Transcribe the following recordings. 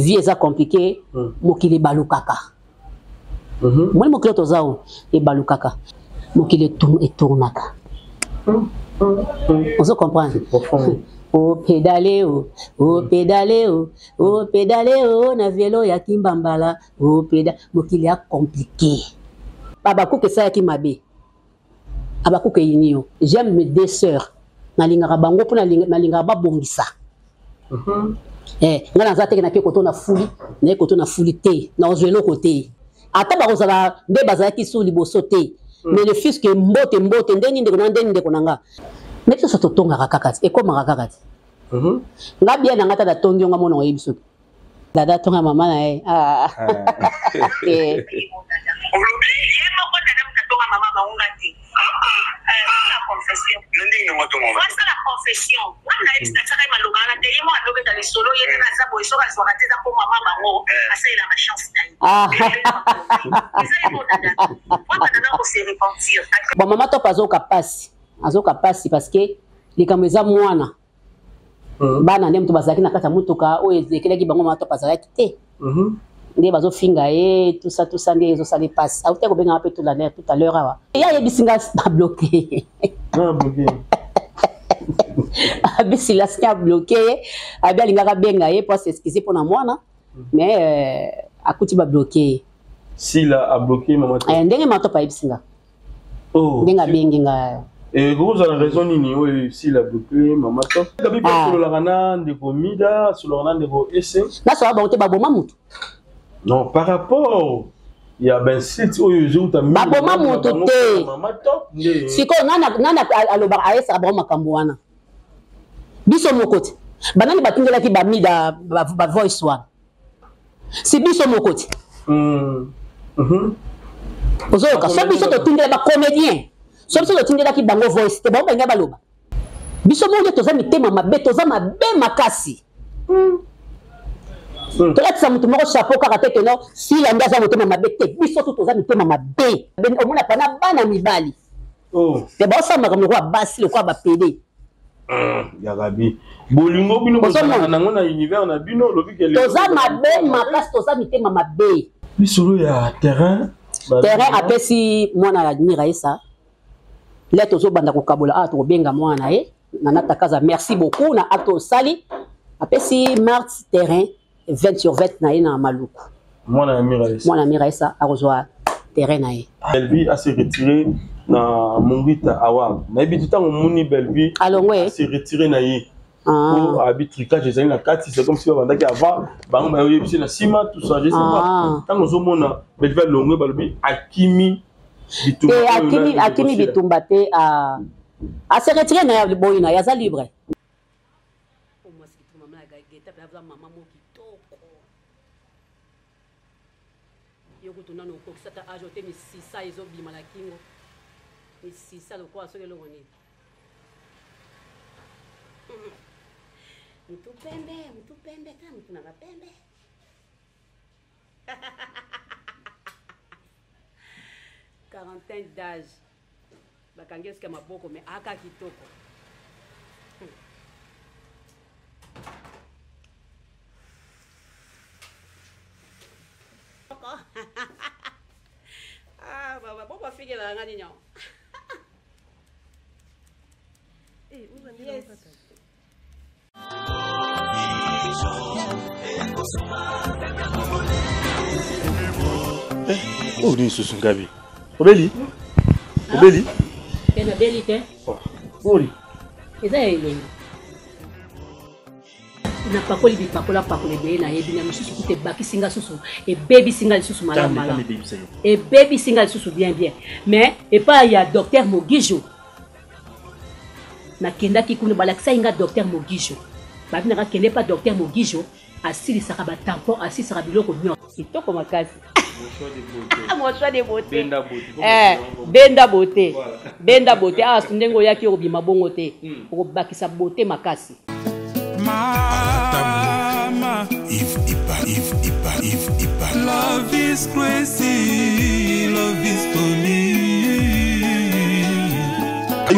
Vie eza compliqué, mokili ebalukaka. Moni mokili toza o ebalukaka. Mokili etournaka. Ozo comprendre? O pedale o, o pedale o, o pedale o na velo ya kimbambala, o peda mokili ya compliqué. Abakuku esalaki mabe. Abakuku eyini yo. J'aime mes deux sœurs. Nalingaka bango mpo nalingaka babongisa. Eh, nga naza teke nake koto na fuli, naye koto na fuli te, nakozwa eloko te. Ata bakozala nde bazalaki su liboso te. Mais le fils que mbote mbote ndeni ndeko na ndeni ndeko na nga. Mais biso totongaka kaka te, ekomaka kaka te. Nga bien na nga tata tongi yo nga mona oyebi soki. Dada tonga mama na ye. Ah. Olobi ye moko dada moto atonga mama bango nga te. Asala confession. Na ndenge nango atonga mama. Asala confession. Nga nayebisi natiaka ye maloba wana te ye moko alobeta lisolo ye ndenge aza boye soki azwaka te eza mpo mama bango asalelaka chance na ye. Eza ye moko dada. Waka dada ko se repentir. Bon mama top azoka pasi. Azoka pasi parce que likambo eza mwana. Bana nde moto bazalaki na kati ya motuka oyo elekelaki bango mama top azalaki te. Nde bazofinga ye tout ça tout ça nde ezosala epasi. Auti kobengaka mpe tout à l'heure tout à l'heure awa. Ye ayebisi nga babloke. Abi Silas a bloqué ye. Abi alingaka benga ye po s'excuser mpona mwana. Mais akuti babloke ye. Sila a bloqué mama top. Ndenge mama top ayebisi nga. Oh, ndenge abengi nga. Ekozala raison nini oyo Sila bloqué mama top? Gabi mpe asololaka na ndeko Mida, asololaka na ndeko Ese. Nasola bango te baboma mutu. Non, par rapport ya bainsite oyo ezouta mingi baboma na mutu bango te. Mama top nde. Sikoyo nani alobaka ayesaka bango makambo wana. Biso moko te. Banani batindelaki ba Mida ba voice wana. Si biso moko te. Ozoyoka so biso totindela ba comédien. So biso totindelaki bango voice te bango balinga baloba. Biso moko nde toza mitema mabe, toza mabe makasi. Tolatisa motu moko chapeau kaka te keno Sila nde aza motema mabe te. Biso tu toza mitema mabe. Omona pa na bana mibali. Te baosala makambo lokola basi, lokola ba pede. Ya Gabi. Bolingo bino bozalaka nango na univers na bino, olobi ke lelo Toza bozalaka mabe mitema mabe. makasi, toza mitema mabe. Lisolo ya terrain, ba Terrain bino. apesi mwana ya Miraesa. Là tozobanda kokabola awa tokobenga mwana na ye. Nana Takaza, merci beaucoup na acte osali. Apesi Marthe terrain 20 sur 20 na ye na Maluku. Mwana ya Miraesa. Mwana ya Miraesa akozwa terrain na ye. Bellevue a se retiré na Mongita Award. Na yebi tout ntango moni Bellevue Alongwe. a se retiré na ye. Ah. Po abi trucage ezali na kati, c'est comme si babandaki avant, bango bayebisi na sima, tout ça, je sais pas. Ah. Ntango ozomona Bellevue alongwe balobi akimi bitumba Te, oyo na akimi Kosila. bitumba te, a se retirer na ye boyi na ye, aza libre. Yo kutu nanu okokisa ata age ote misisa ezobima na kingo. Misisa lokola soki eloko nini. Mutu pembe, mutu pembe, tala mutu nanga pembe. Quarantaine d'âge. Bakangi esika maboko mais aka kitoko. Ah, baba, bon, bafikela nga nini awa? Yes. Eh, oh, nini susu Ngabi? Obeli? Obeli? Te, nabeli te. Oh, oli. Eza ya elengi. Napakoli bipakola pakola ebele nayebi na misusu kuta ebakisi nga susu, ebebisi nga lisusu malamu Tande, malamu. tande ebebisa yo. Ebebisi nga lisusu bien bien. Mais epai ya docteur Mogijo, nakendaki kuna balakisaki nga docteur Mogijo. Babi nanga kende pa docteur Mogijo, asilisaka ba tampon, asilisaka biloko nyonso. Kitoko makasi. Mon choix de beauté. Benda beauté. Eh, benda beauté. Voilà. Benda beauté. Ah, ndenge oyaki okobima bongo te. Okobakisa beauté makasi. Mama. Yves Ipa, Yves Ipa, Yves Ipa. Love is crazy, love is funny.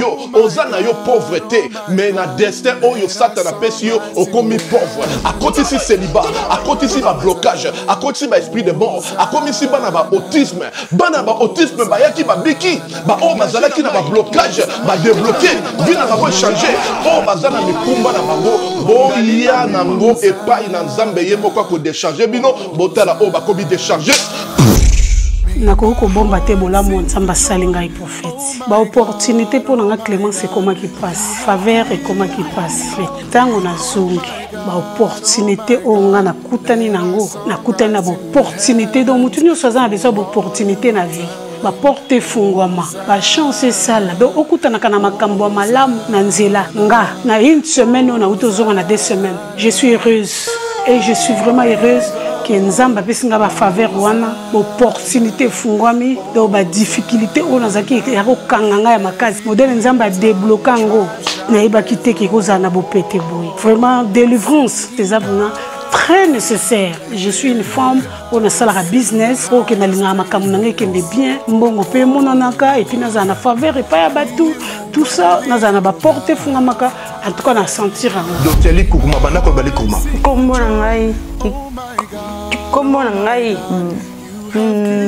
yo oza na yo pauvre te, mais na destin oyo Satan apesi yo okomi pauvre. Akotisi célibat, akotisi ba blocage, akotisi ba esprit de mort, akomisi bana ba autisme. Bana ba autisme bayaki babiki, ba oyo bazalaki na ba blocage, ba débloquer, vie na bango changer. Oyo baza na mikumba na bango, boya nango epai na Nzambe ye moko ako décharger bino, botala oyo bakomi décharger. Nakoki kobomba te bolamu Nzambe asali ngai, prophète. Baopportunité mpo na nga, Clémence, ekomaki mpasi, faveur ekomaki mpasi. Me ntango nazongi, baopportunité oyo nga nakutani nango, nakutani na baopportunité. Donc motu nyonso aza na besoin ya baopportunité na vie, baporte efungwama, bachance esala, donc okutanaka na makambo ya malamu na nzela. Nga na une semaine oyo nauti ozonga, na 2 semaines, je suis heureuse et je suis vraiment heureuse ke Nzambe apesi nga bafaveur wana, baopportunité efungwami. Donc badifficulté oyo nazalaki ya kokanga ngai ya makasi, modèle Nzambe adébloquer yango, nayebaki te ke kozala na bopete boye. Vraiment, délivrance eza vraiment très nécessaire. Je suis une femme oyo nasalaka business, oyo ke nalingaka makambo na ngai ekende bien, mbongo mpe emonanaka, et puis nazala na faveur epai ya bato, tout ça, nazala na baporte efungamaka. En tout cas, na sentir yango. Docteur Likukuma, banda koloba Likukuma. Nkombo na ngai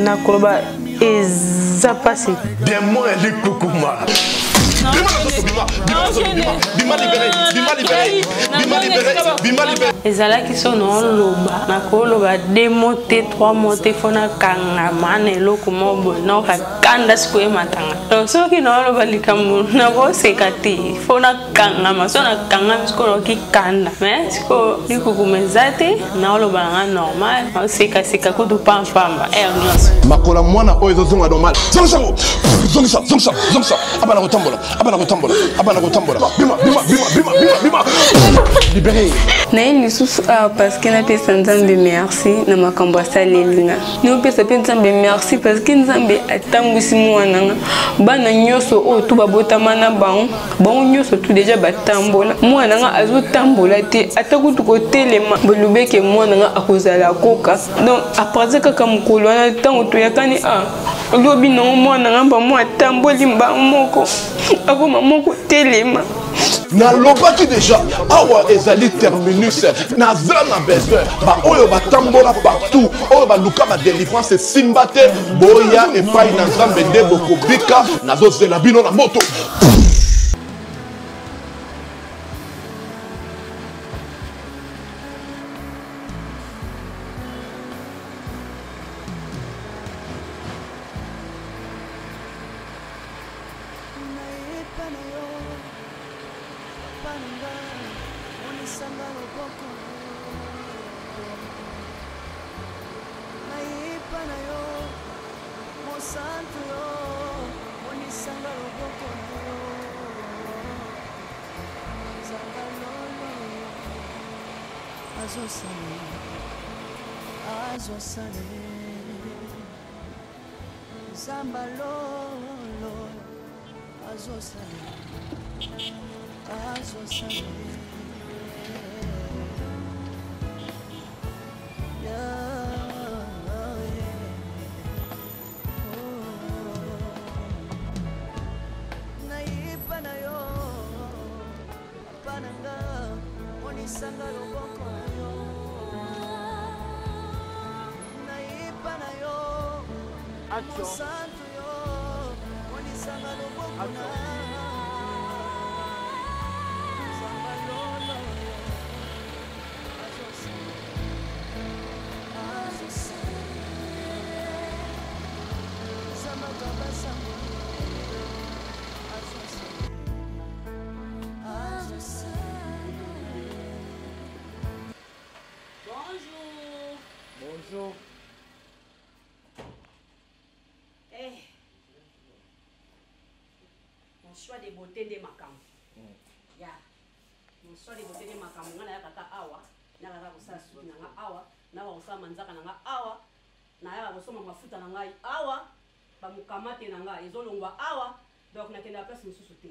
nakoloba eza mpasi. Démon ya Likukuma, bima na nzoto, bima, bima na nzoto, bima, bima, libéré, bima, libéré, bima, libéré, bima, libéré. Ezalaki so naoloba, nakoloba deux mots te, trois mots te, fo nakangama na eloko moko boye, naoka kanda sikoyo ematanga. Donc soki naoloba likambo, nakoseka te, fo nakangama. So nakangami sikoyo, naoki kanda. Mais sikoyo likukuma eza te, naoloba nanga normal, naosekaseka kutu pampamba aire nyonso. Makolo mwana oyo ezozonga normal. Zongisa ngo, zongisa, zongisa, zongisa. Abana kotambola, abana kotambola, abana kotambola. Bima, bima, bima, bima, bima, bima, libéré. Naye lisusu awa parce que napesa Nzambe merci na makambo asaleli nga. Naopesa mpe Nzambe merci parce que Nzambe atambwisi mwana nga. Bana nyonso oyo tu babotama na bango, bango nyonso tu déjà batambola. Mwana nga azotambola te, ata kutu kotelema. Bolobeke mwana nga akozala koka. Donc à partir kaka mokolo wana, ntango toyakani a lobi nango, mwana nga mbamo atamboli mbango moko, akoma moko telema. Nalobaki déjà, awa ezali terminus. Naza na besoin baoyo batambola partout, oyo baluka badélivrance esimba te. Boya epai na Nzambe nde bokobika. Nazozela bino na moto. Nayepa na yo, papa na nga, monisanga loboko. Nayepa na yo, mosantu yo, monisanga loboko na yo. Nzamba lolo azosala, azosala. Nzamba lolo azosala, azosala. Yeah, yeah. Oh. Nayepa na yo, papa na nga, monisanga loboko na yo. Nayepa na yo, mosantu yo, monisanga loboko na. Nzamba lolo azosala, azosala. Nzamba babasango azosala, azosala. Bonjour. Bonjour. Eh. Mon choix de beauté nde makambo. Ya. Mon choix de beauté nde makambo. Nga nayaka kaka awa, nayaka kosala suki na nga awa, nayaka kosala manzaka na nga awa, nayaka kosomba mafuta na ngai awa, bamokamate na ngai ezolongwa awa, donc nakendaka place mosusu te.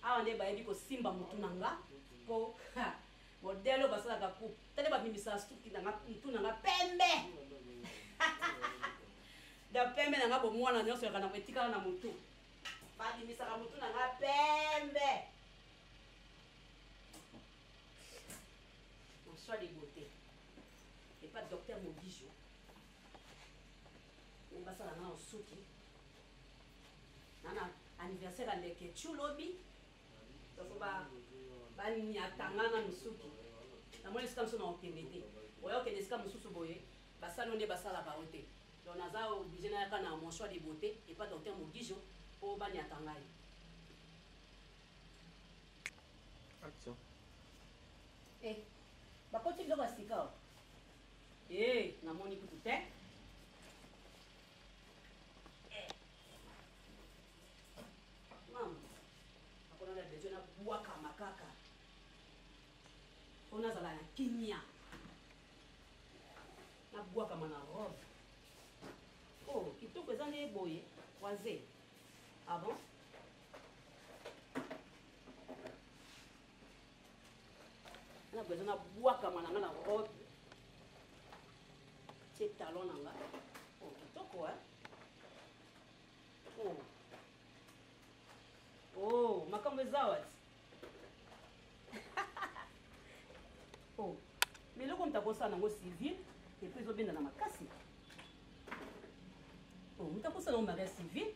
Awa nde bayebi kosimba motu na nga mpo modèle oyo basalaka coupe. Tala, babimisaka suki na nga, mutu na nga pembe. Da pembe na nga, bomwana nyonso yaka na etikala na motu. Babimisaka motu na nga pembe. Mon choix de beauté. Et pas docteur Mogijo. Basala nga na suki. Nana anniversaire ya leke chulobi. Soko ba banyata nga na misuki. Namoni esika mosusu na okende te. Oya okende esika mosusu boye, basali nde basala bango te. Donc naza obligé nayaka na mon choix de beauté et pas docteur Mogijo po banyata ngai. Action. Eh, bakoti biloko ya sika o. Eh, namoni kutu te. Mama, akona na besoin nabwakama kaka mpo nazala na kimia, nabwakama na robe. Oh, kitoko eza nde boye croisé. Ah bon? Na besoin nabwakama na nga na robe, tie talon na nga. Oh, kitoko hein? Oh. Oh, makambo eza wati. Oh, mais eloko moto akosala nango civil epuis ezobenda na makasi. Oh, moto akosala nango mariage civil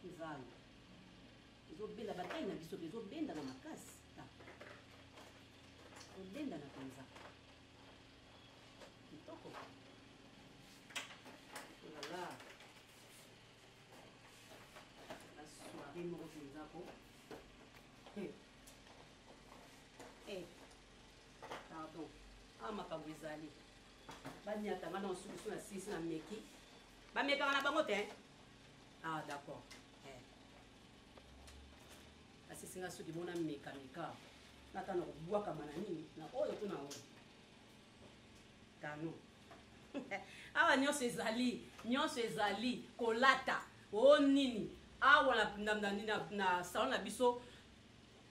nzambe ezobenda batai na biso mpe ezobenda na makasi, ezobenda na mpenza kitoko. Olala, basoirée moko mpenza ko. Eh, pardon, awa makambo ezali baniata nga na osuki so na sisi na meki bamekaka na bango te. Ah, d'accord. Eh, asisi nga soki bona mekameka nata na kobwakama na nini na oyo to na oyo kano. Awa nyonso ezali, nyonso ezali kolata o nini awa na salon na biso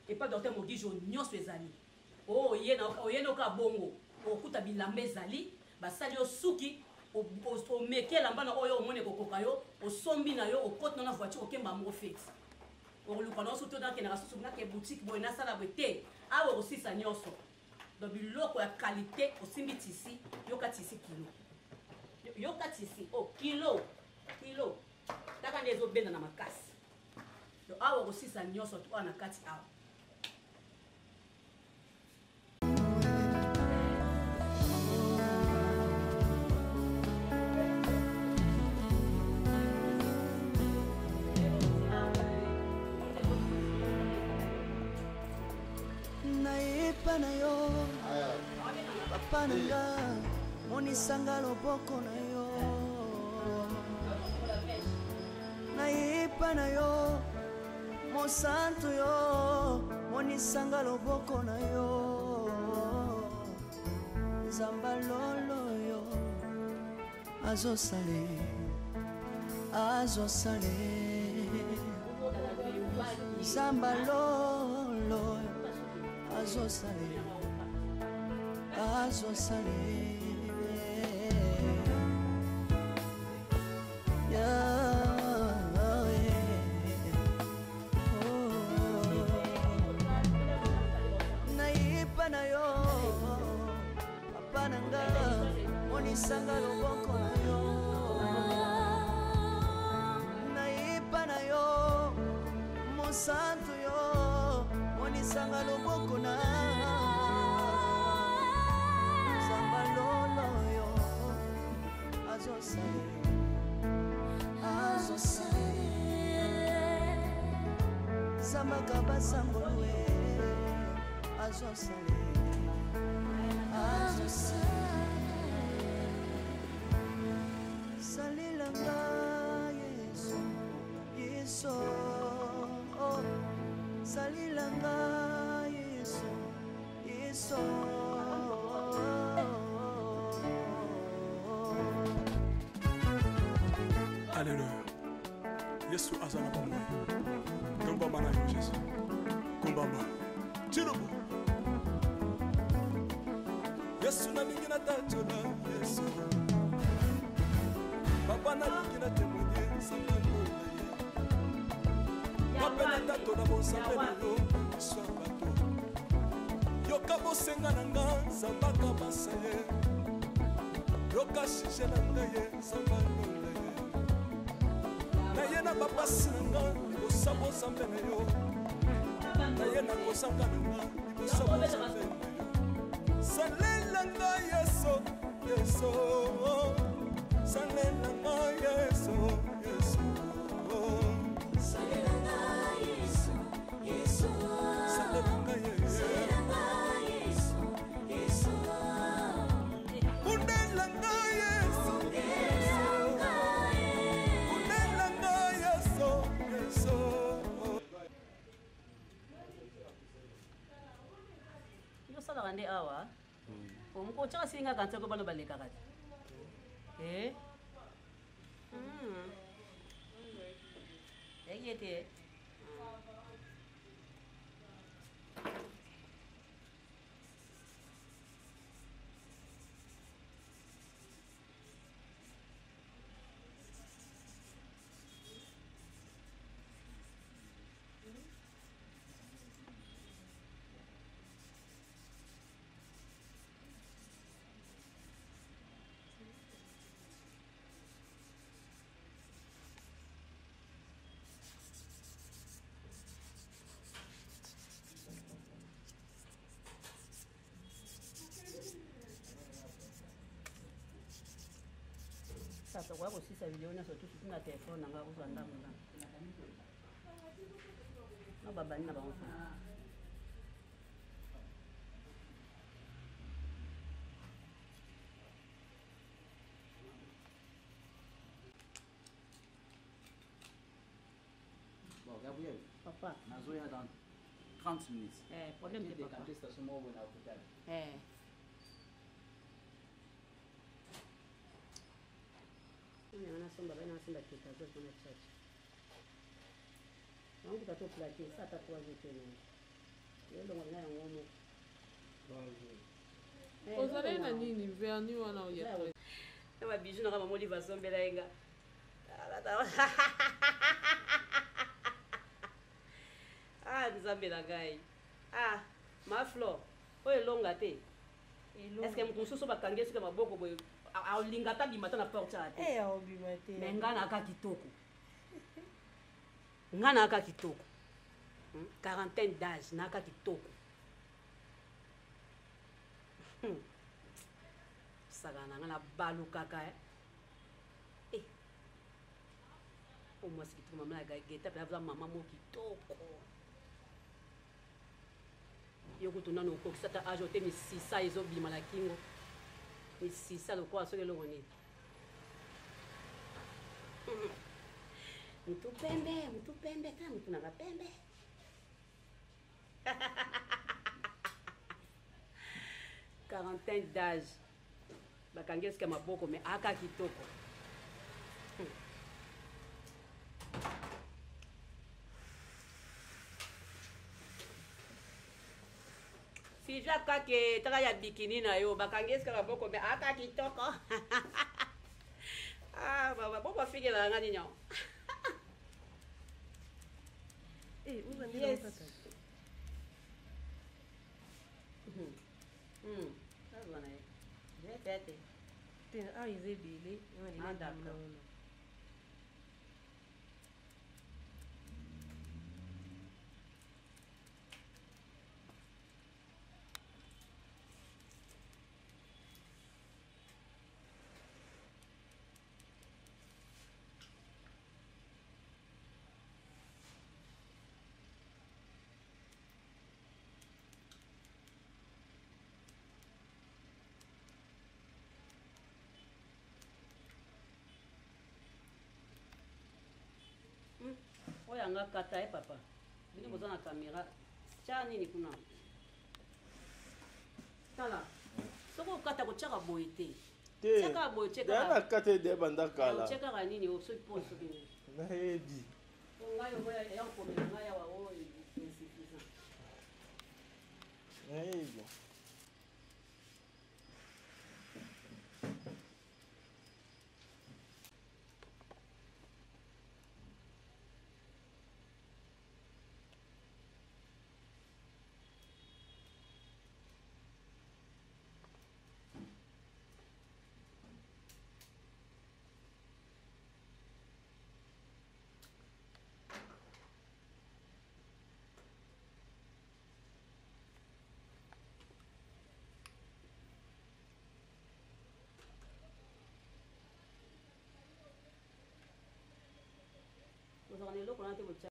epa docteur Mogijo, nyonso ezali. Oye noka bongo okuta bilamba ezali, basali yo suki, omeki elamba na oyo omoni ekokoka yo, osombi na yo, okoti na voiture, okemba moko fete. Okoluka na osuki nakendaka susu nake boutique boye nasala boye te. Awa okosisa nyonso, donc biloko ya qualité. Osimbi tisi, yoka tisi kilo, yoka tisi o kilo kilo, taka nde ezobenda na makasi. Donc awa okosisa nyonso to awa na kati awa. Nayepa na yo, papa na nga, monisanga loboko na yo. Nayepa na yo, mosantu yo, monisanga loboko na yo. Nzamba lolo yo azosale, azosale. Nzamba lolo azosale, azosale. Nayepa na yo, papa na nga, monisanga loboko na yo. Nayepa na yo, mosantu yo, monisanga loboko na. Nzamba lolo yo azosale, azosale. Zambaka basangolwe azosale, azosale. Salelanga Yesu, Yesu, oh. Salelanga Yesu, Yesu. Alleluya, Yesu aza na bomoi. Tombama na yo Jésus, kombama tilobo. Yesu nalingi natatola Yesu, papa. nalingi na témoigne nzambe alola ye nga mpe natatola bonzambe na yo miso ya bato yoka bosenga na nga nzambe akabasa ye yoka sujet na ngai ye nzambe alola ye naye na bapasi na nga libosa bozambe na yo naye na kozanga na nga libosa bozambe na yo salela nga yesu yesu salela nga yesu yesu salela nga yesu yesu salela nga yesu salela nga yesu yesu bundela nga yesu bundela nga bundela nga yesu yesu. Yo osalaka nde awa otyaka silinga kanti ko bana balekaka te. Eh? Eye te. Sasa tokoya kosisa video nyonso tu surtout na telefone na ngai kozwa ndambo ndambo na babandi na bango. Bon, Gabriel. Papa. Nazoya dans 30 minutes. Eh, problème te papa. Décanter station moko boye na hôpital. Eh. Oyo nasomba bai nasomba ketazol mpona chacha. Yango kuta to plaqué sa ata 3 jours te nango. Elongo na yango moko. Ozalaki na nini verni wana oya? Na ba bijoux nanga mama Olive asombela ye nga. Ah nzambe na ngai. Ah ma Flore, oyo elonga te. Est-ce que moto mosusu bakangi ye soki maboko boye alinga ata bima ata na porte ya te? Eh, aobima te. Mais nga naka kitoko. Nga naka kitoko. Quarantaine d'âge naka kitoko. Sakana na nga na balukaka eh. Eh. O mwasi kitoko mama ya Geta pe aza mama mo kitoko. Yo kutu nanu okokisa ata age ote misisa ezobima na kingo. Misisa lokola soki eloko nini. Mutu pembe, mutu pembe, tala mutu nanga pembe. Quarantaine d'âge. Bakangi esika maboko mais aka kitoko. Sylvia kake tala ya bikini na yo bakangi esika maboko mais aka kitoko. Ah baba bo bafikela nga nini? Eh, Yes. Te awa eza ebele. Ah, d'accord. Oyo anga kata ye papa. Bino boza na caméra. Tya nini kuna? Tala. Soki okata kotyaka boye te. Te. Tyaka boye Deya na tyekaka. kata ede banda kala. Otyekaka nini soki po soki nini. Nayebi. Po ngai oyo ya komela ngai awa oyo insuffisant. Nayebi. wana te botya.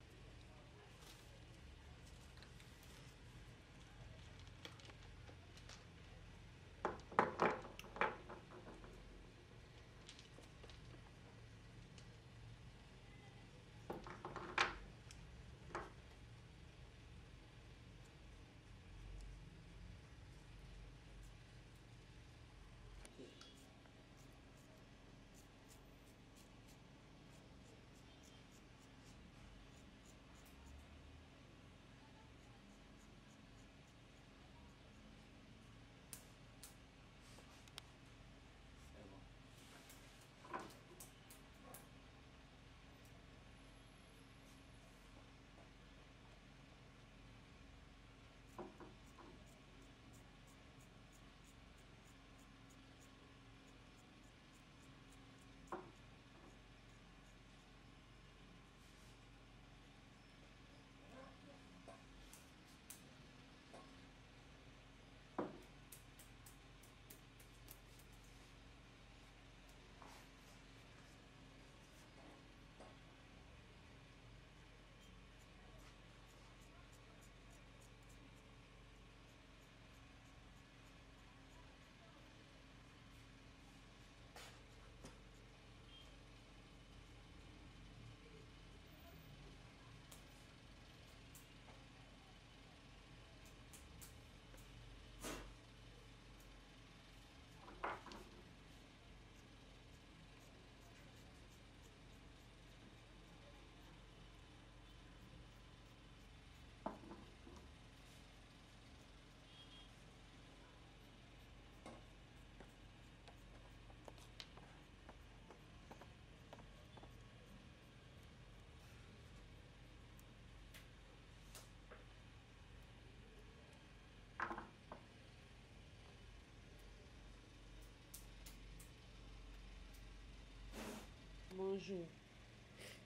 Bonjour.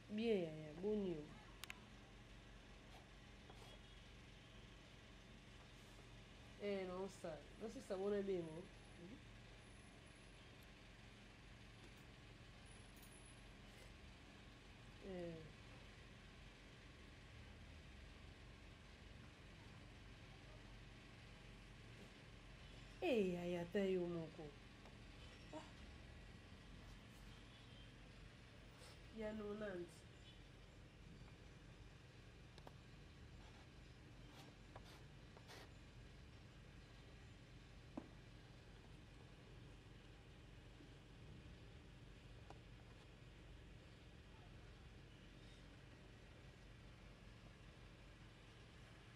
Bien yaya, boni yo. Eh, non ça. Non c'est ça bona bengo. Eh. Eh, yaya ata yo moko. Ya 90.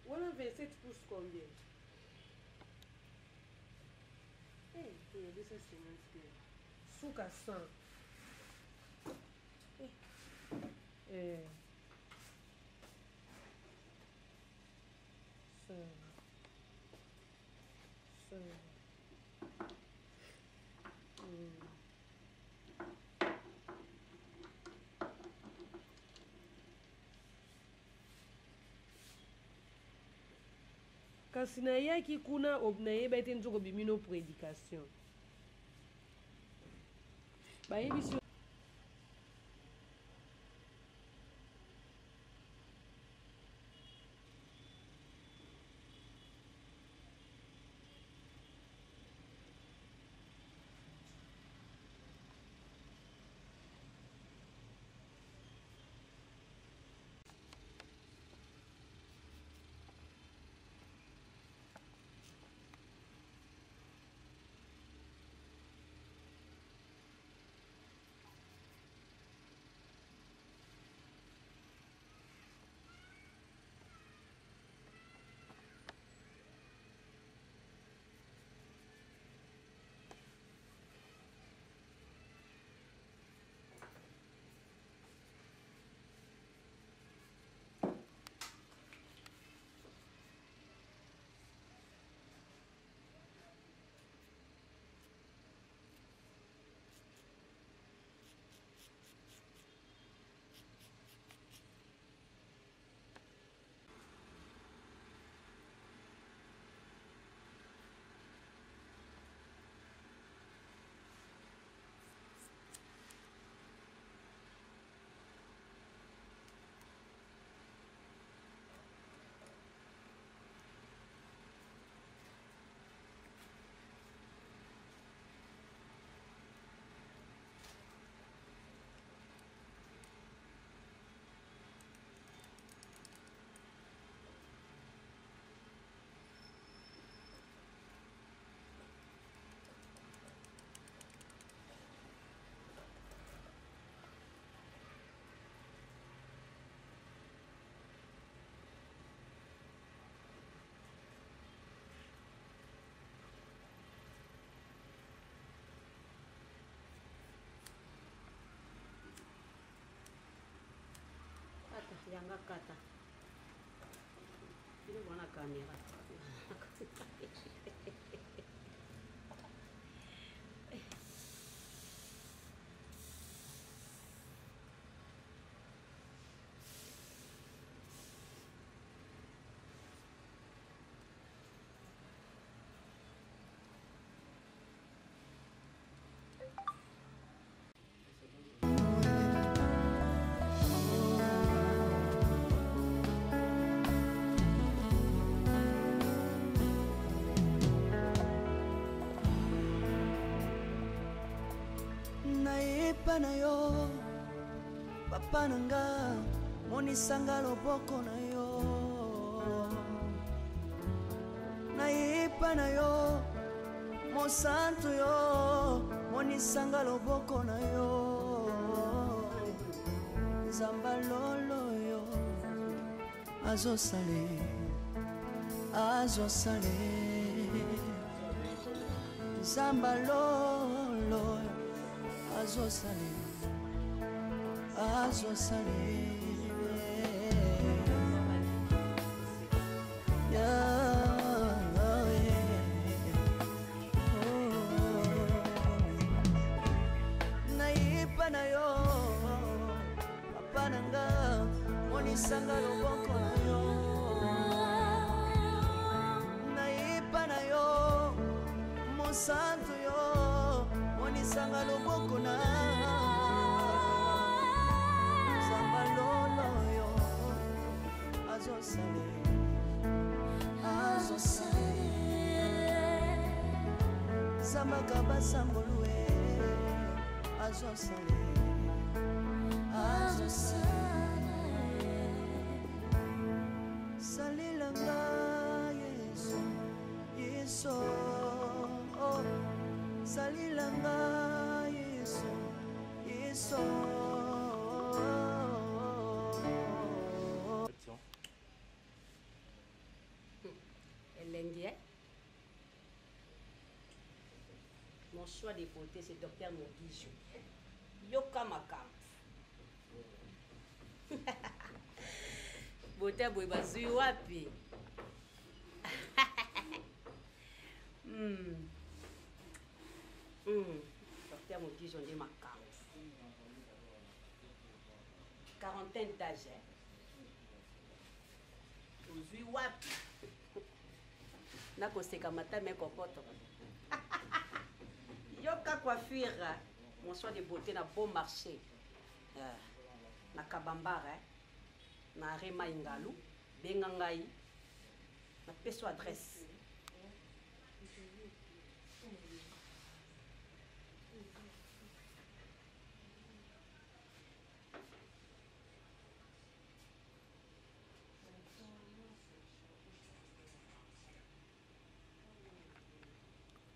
Wana 27 pouces combien? Eh, hey, 250 suka 100. Eh. Eh. Ça. Ça. Kasi nayaki kuna nayeba ete nzoko obimi no prédication bayebisi. Yanga kata. Bino bwana kamera. Nayepa na yo papa na nga, monisanga loboko na yo. Nayepa na yo mosantu yo, monisanga loboko na yo. Nzamba lolo yo azosale, azosale. Nzamba lolo azosale, azosale. Nayepa na yo papa na nga, monisanga loboko na yo. Nayepa na yo mosantu yo, monisanga loboko na Nzamba lolo yo azosale, azosale. Nzambaka basangolue azosale, azosale. Salelanga Yesu, Yesu, oh. Salelanga Yesu, Yesu. Elengi, eh? Mon choix de beauté, c'est Docteur Mogijo. Yoka makambo. Beauté boye bazwi wapi? Docteur Mogijo nde makambo. Quarantaine d'âge, eh? Ozwi wapi? Nakoseka matame kokoto. Yoka coiffure, mon choix de beauté na beau marché. Na Kabambare, eh? Na Rema Ingalu, benga ngai, na peso adresse.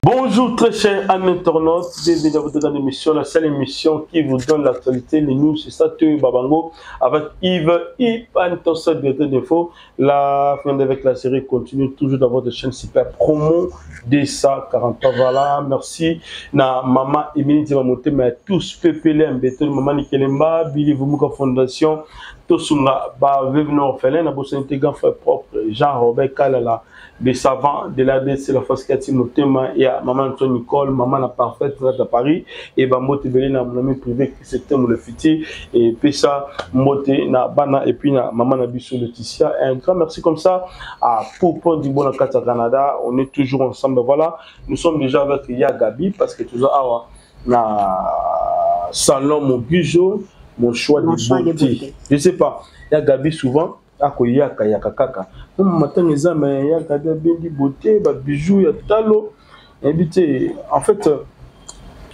Bonjour très chers amis internautes, bienvenue dans votre émission, la seule émission qui vous donne l'actualité, les news, c'est ça, Théo Babango, avec Yves Ipantosa, directeur d'info. La fin avec la série continue toujours dans votre chaîne Super Promo 243. Voilà, merci na maman Émilie Dimamoté, mais à tous PPLM, Betel, maman Nikelemba, Billy Vumuka Fondation, Tosunga, ba veuve non orphelin, na bosse intégrant frère propre, Jean-Robert Kalala, des savants de l'A D C, la force Kati Motema, et à maman Antoine Nicole, maman la parfaite, à Paris, et ba Mbote Belé, na mon ami privé, qui c'était le futur, et Pesa Mbote, na Bana, et puis na maman Nabiso Laetitia. Un grand merci comme ça à Poupon du Bon Kata Canada, on est toujours ensemble. Voilà, nous sommes déjà avec Ya Gabi, parce que toujours awa, na salon Mogijo, mon choix Mon de choix de beauté. beauté. Je sais pas, Ya Gabi souvent, akoyaka yaka kaka. Comme matin eza mais ya Gabi abendi beauté, ba bijoux ya talo. Invité en fait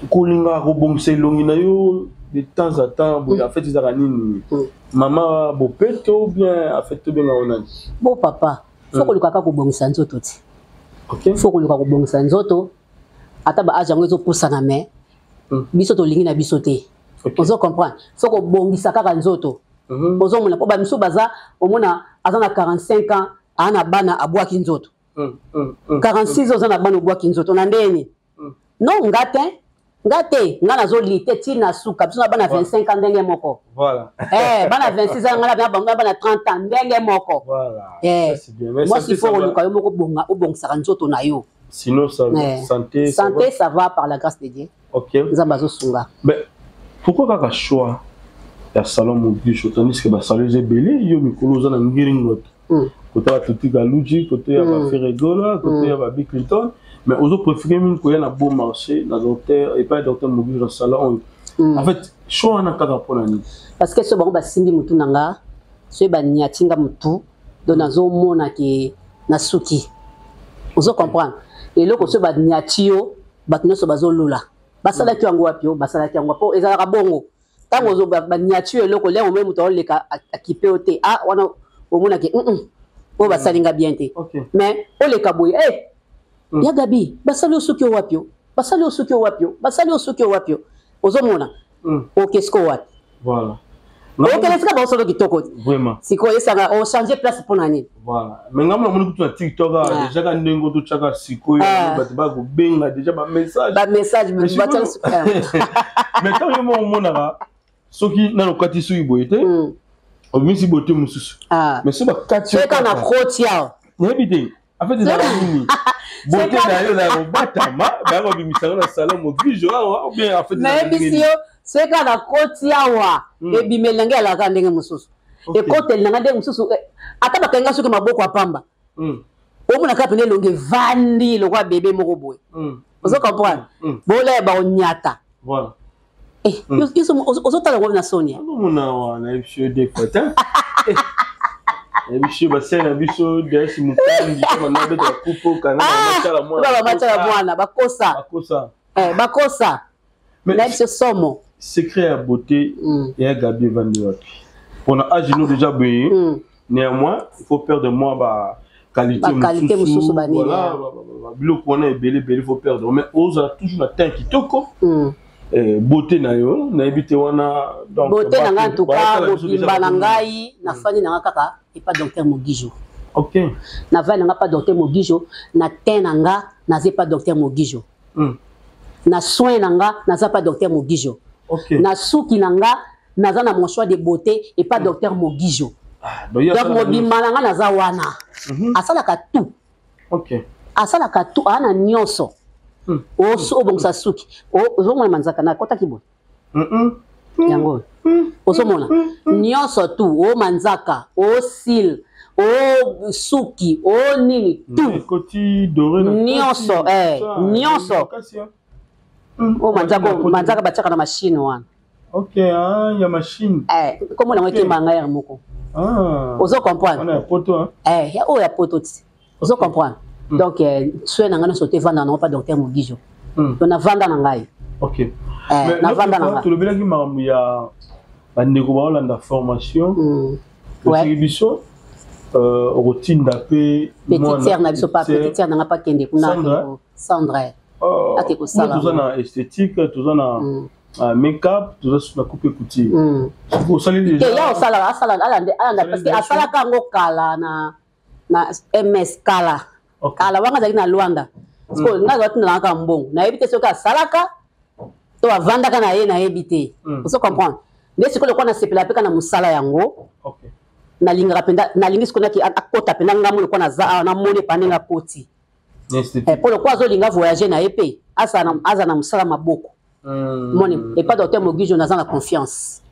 kolinga kobongisa elongi na yo de temps à temps, boye, en fait ezalaka nini? Mama bopeto ou bien en fait tobenga ngo nani? Bon papa, faut koluka kaka kobongisa nzoto ti. Faut koluka kobongisa nzoto ata ba âge yango ezopusana mais biso tolingi na biso te. Ozo comprendre? Faut kobongisa kaka nzoto. Ozomona po ba misu baza omona aza na 45 ans ana bana abwaki nzoto. 46 ans aza na bana obwaki nzoto na ndeni. Non ngate. Nga te, nga nazolite ti na suka. Biso na bana 25 ans ndenge moko. Voilà. Eh, bana 26 ans nga na bango bana 30 ans ndenge moko. Voilà. Eh. Ça, c'est bien. Mais Moi, santé, il faut ça va. oluka yo moko bonga, obongisaka nzoto na yo. Sinon, ça, Eh. santé, ça Santé, va. ça va par la grâce de Dieu. Ok. Nzambe azosunga. Mais pourquoi kaka choix ya salon Mogisho tandis que basalon eza ebele yo mikolo oza na ngiringoto kote ya batuti Kaluji, kote ya baferegola, kote ya babi Clinton, mais ozo préféré mingi koya na bon marché na docteur epai ya docteur Mogisho na salon oyo? En fait, choix wana kaka mpona nini? Parce que so bango basimbi mutu na nga, soki baniati nga mutu, donc nazomona ke nasuki. Ozo comprendre? Eloko soki baniati yo, bato nyonso bazolula basalaki yango wapi? Yo basalaki yango po ezalaka bongo. Ntango ozo baniati yo eloko lero, omoi moto aoleka akipe yo te. Ah, wana omonaki oyo basali nga bien te. Mais oleka boye, eh, ya Gabi, basali yo soki yo wapi? Yo basali yo soki yo wapi? Yo basali yo soki yo wapi? Yo ozomona oke siko wapi? Voilà. Okende esika baosolo kitoko te. Vraiment. Sikoyo esanga ochange place mpo na nini? Voilà. Mais ngambo namoni kutu na TikTok awa, déjà ka ndenge ototyaka sikoyo, bato bakobenga déjà bamessage. Bamessage. Mais mais ntango yo moko omonaka soki nano okati soki boye te, obimisi boye te mosusu, mais soki bakati yo soki na kaka, koti awa. Nayebi te en fait ezalaka nini, beauté na yo ezalaka kobatama, baya kobimisa yango na salon Mogijo awa, ou bien en fait ezalaka ndenge Nayebisi nini? yo, soki kaka na koti awa, ebimeli na ngai alaka ndenge mosusu, ekoteli na ngai ndenge mosusu. Ata bakangi nga soki maboko ya pamba, omona kaka pene elongi evandi lokwa bebe moko boye. Ozo comprendre? Bolaya baonyata. Voilà. Eh, ozotala yango na soni. Azomona awa, nayebi biso yo des fois te. Nayebi biso basali na biso DS mokangi bana beta bakupo kana bamatala mwana. Bamatala mwana bakosa. Bakosa. Eh, bakosa. Mais nayebi biso somo. Secret ya beauté ya Gabi evandi wapi? Mpona age no déjà boye, néanmoins il faut perdre moi ba qualité. Ba qualité mosusu, banini, voilà, biloko wana ebele ebele, il faut perdre, mais ozala toujours na teint kitoko. Beauté na yo, nayebi te wana donc Beauté na ngai, en tout cas, bayatala biso déjà mobimba na bato. Ngai nafandi na nga kaka epa docteur Mogijo. Navandi na nga pa docteur Mogijo, na teint na nga naza epa docteur Mogijo, na soin na nga naza pa docteur Mogijo, na suki na nga naza na mon choix de beauté epa docteur Mogijo. Donc, ye Donc asalaka mobimba na nga naza wana, asalaka tout. Asalaka tout, aa na nyonso. Obongisa suki, ozomona manzaka nakotaki boye, yango ozomona nyonso tu, o manzaka, o cils, o suki, o nini, tout. Ekoti doré na Nyonso, kati, eh, ça, nyonso. makasi, hein. O manzaka, manzaka batiaka na machine wana. Ok, ah, ya machine. Eh, komona yango ekemba ngai ya moko. Ozo comprendre? Wana ya poto, hein? Eh, ya oyo ya poto ti. Ozo comprendre? Donc soin na ngai nyonso te evanda nango pa docteur Mogijo. Donc navanda na ngai. Ok. Eh, navanda na ngai. Tolobelaki makambo ya bandeko baolanda formation. Otiki biso okotinda mpe Petite sœur na biso pa, petite sœur na ngai pa kende kuna. Sandra? Sandra. Ake kosala. Toza na esthétique, toza na make-up, toza na coupe couture. Soki osali Te, ya osala, asala, alanda, alanda, parce que asalaka yango kala na MS kala. Kala wanga azalaki na Luanda. Sikoyo nga azalaki na kaka mbongo. Nayebi te soki asalaka to avandaka na ye, nayebi te. Ozo comprendre? Nde sikoyo lokola nasepela mpe kaka na mosala yango. Nalingaka mpenza, nalingi sikoyo naki akota mpenza ngambo lokola naza awa, namoni epa ndenge akoti. Esthétique. Mpo lokola azolinga voyage na ye mpe azala na mosala maboko. Moni epa docteur Mogijo naza na confiance.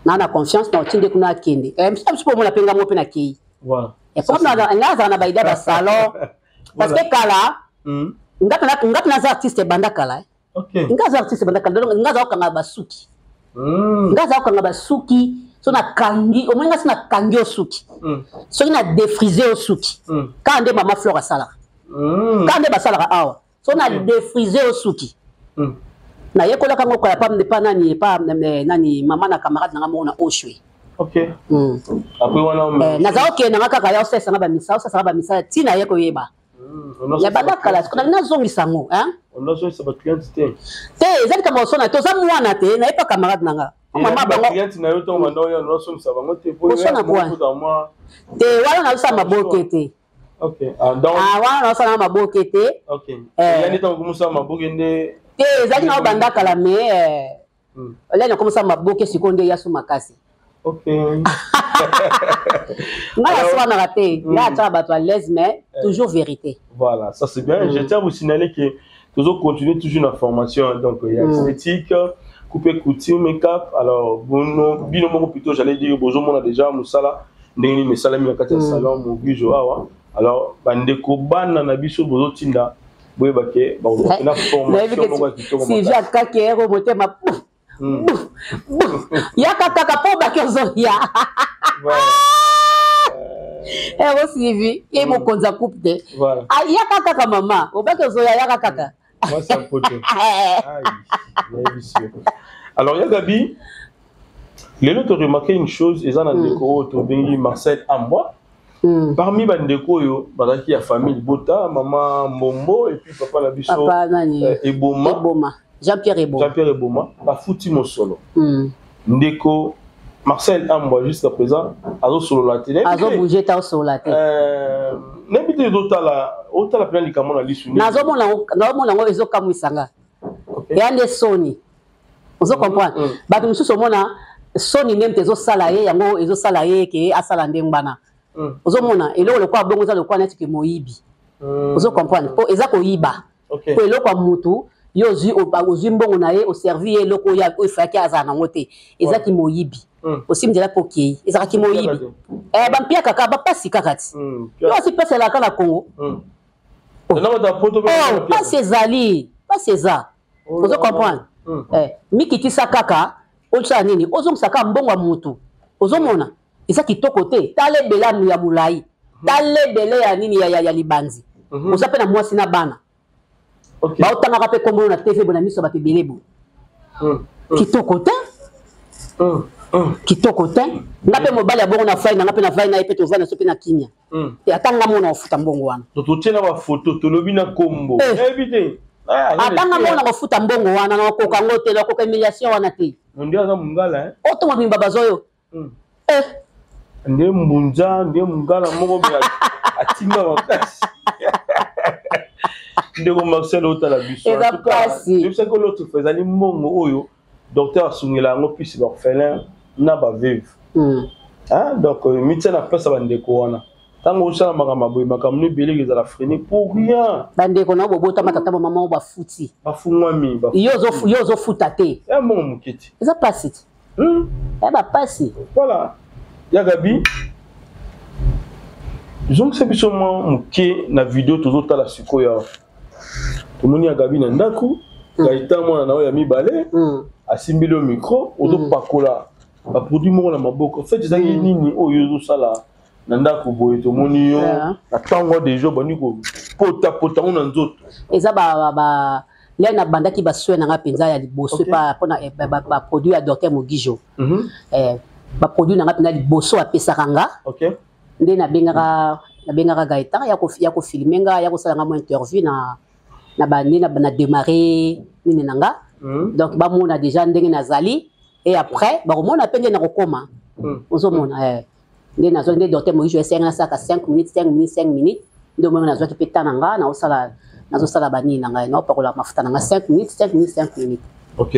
Naa na confiance na otinde kuna akende. Eh, mosusu mpo omona mpe ngambo mpe nakei. Po nga azala na baida basalon parce que kala nga mpe naza artiste ebanda kala, eh. Nga aza artiste ebanda kala, donc nga aza kokanga basuki. Nga aza kokanga basuki, so nakangi, omoni nga so nakangi yo suki, soki na défrise yo suki, kaka nde mama Flore asalaka, kaka nde basalaka awa, so na défrise yo suki, nayekolaka yango kola pa nani, epa nani, mama na camarade nanga moko na Oshwe. Après wana? Naza okende nanga kaka ya osesanga bamisala, osesanga bamisala ntina ye koyeba ya banda kala. Sikoyo nalingi nazongisa yango, hein? Onazongisa bacliente te? Te, eza likambo osona te, oza mwana te, nayepa camarade nanga. Mama bango. Bacliente na yo ntongo banda oyo onazongisa bango te po Osona kwa? Mwa Te, wana nazosala maboke te. Ok, ah, donc Ah, wana nazosala maboke te. Ok, yani ntango komusala maboke nde Te, ezalaki na banda kala, mais olai nakomisa maboke sikoyo nde yasu makasi. Ngai naswanaka te, ngai atiaka bato à l'aise, mais toujours vérité. Voilà, ça c'est bien. Je tiens à vous signaler que toujours continuer toujours la formation, donc il y a esthétique, coupe couture, make-up. Alors bono bino moko plutôt, j'allais dire bozomona déjà mosala ndenge nini esalami na kati ya salon Mogijo awa. Alors bandeko, bana na biso bozotinda, boyeba ke bakozwa formation moko ya kitoko. Sylvie akaki ero motema yaka kaka mpo baki ozoya ero. Sylvie ye mokonzi ya coupe te, yaka kaka mama, obaki ozoya, yaka kaka. Alors ya Gabi, lelo to remarqué une chose, eza na ndeko oyo tobengi Marcel Ambwa. Parmi bandeko oyo bazalaki ya famille bota mama Mbombo et puis papa na biso papa nani? Eboma. Eboma, Jean-Pierre Eboma. Jean-Pierre Eboma, bafuti mosolo. Ndeko Marcel Ambwa jusqu'à présent azosolola te. Azobouge te, azosolola te. Nayebi te, ozotala, otala mpena likambo na lisu. Nazomona yango, ezokamwisanga, eya nde soni, ozo comprendre? Bato mosusu omona soni nde moto ezosala ye yango, ezosala ye ke asala ndenge wana. Ozomona eloko lokola bongo eza lokola neti ke moyibi, ozo comprendre? Mpo eza koyiba, mpo eloko ya mutu yo ozwi, ozwi mbongo na ye, oservi ye eloko oyo efalaki azala nango te, ezaki moyibi. Osimbi nzela mpo okei, ezalaki moyibi. Bampia kaka, bapasi kaka ti yo asi mpasi elaka na Congo. Pasi ezali, pasi eza, ozo comprendre? Mikitisa kaka, osala nini, ozongisa kaka mbongo ya mutu. Ozomona eza kitoko te. Tala ebele ya molai, tala ebele ya nini ya libanzi. Oza mpe na mwasi na bana, baotangaka mpe kombono na TV bo na miso ya bato ebele bo. Kitoko te, kitoko te. Nga mpe mobali ya bongo na fai na nga mpe na vai na ye mpe tovanda so mpe na kimia. Ata nga mona kofuta mbongo wana. Totie na bafoto, tolobi na kombo, nayebi te. Ata nga mona kofuta mbongo wana, nakokoka yango te, nakoka humiliation wana te. Nde aza mongala. Otonga bimba bazoyo. Nde mbunza, nde mongala moko atinga makasi. Ndeko Marcel, otala biso. Eza pasi. Yebisaki l'autre fois, ezali mbongo oyo docteur asungela yango plus baorphelin na baveuve. Donc mitia na place ya bandeko wana ntango osala makambo boye, makambo no ebele ezala freiné pour rien. Bandeko na bobotama tata bamama oyo bafuti. Bafungwami. Yo ozofuta te. Ya mbongo moke te. Eza pasi te, ya bapasi. Voilà, ya Gabi, zongisa biso mwa moke na video tozotala sikoyo awa. Tomoni ya Gabi na ndako, Gaëtan mwana na oyo ya mibale asimbeli yo micro, ozopakola baproduit moko na maboko. En fait ezalaki nini oyo ozosala na ndako boye? Tomoni yo na ntango deja obandi kopotapota ngo na nzoto. Eza ba lere nabandaki basoin na nga mpenza ya liboso mpona baproduit ya docteur Mogijo. Baproduit na nga mpenza liboso apesaka nga nde nabengaka Gaëtan ya kofilme nga, ya kosala nga mwa interview na bande na démarre nini na nga. Donc bamona déjà ndenge nazali et après bakomona mpe nde nakokoma. Ozomona nde nazwaki nde docteur Mogijo esenga nasalaka 5 minutes, 5 minutes, 5 minutes. Nde omoni nazwaki mpe temps na nga, naosala, nazosala banini na ngai, naopakola mafuta na nga 5 minutes, 5 minutes, 5 minutes. Ok.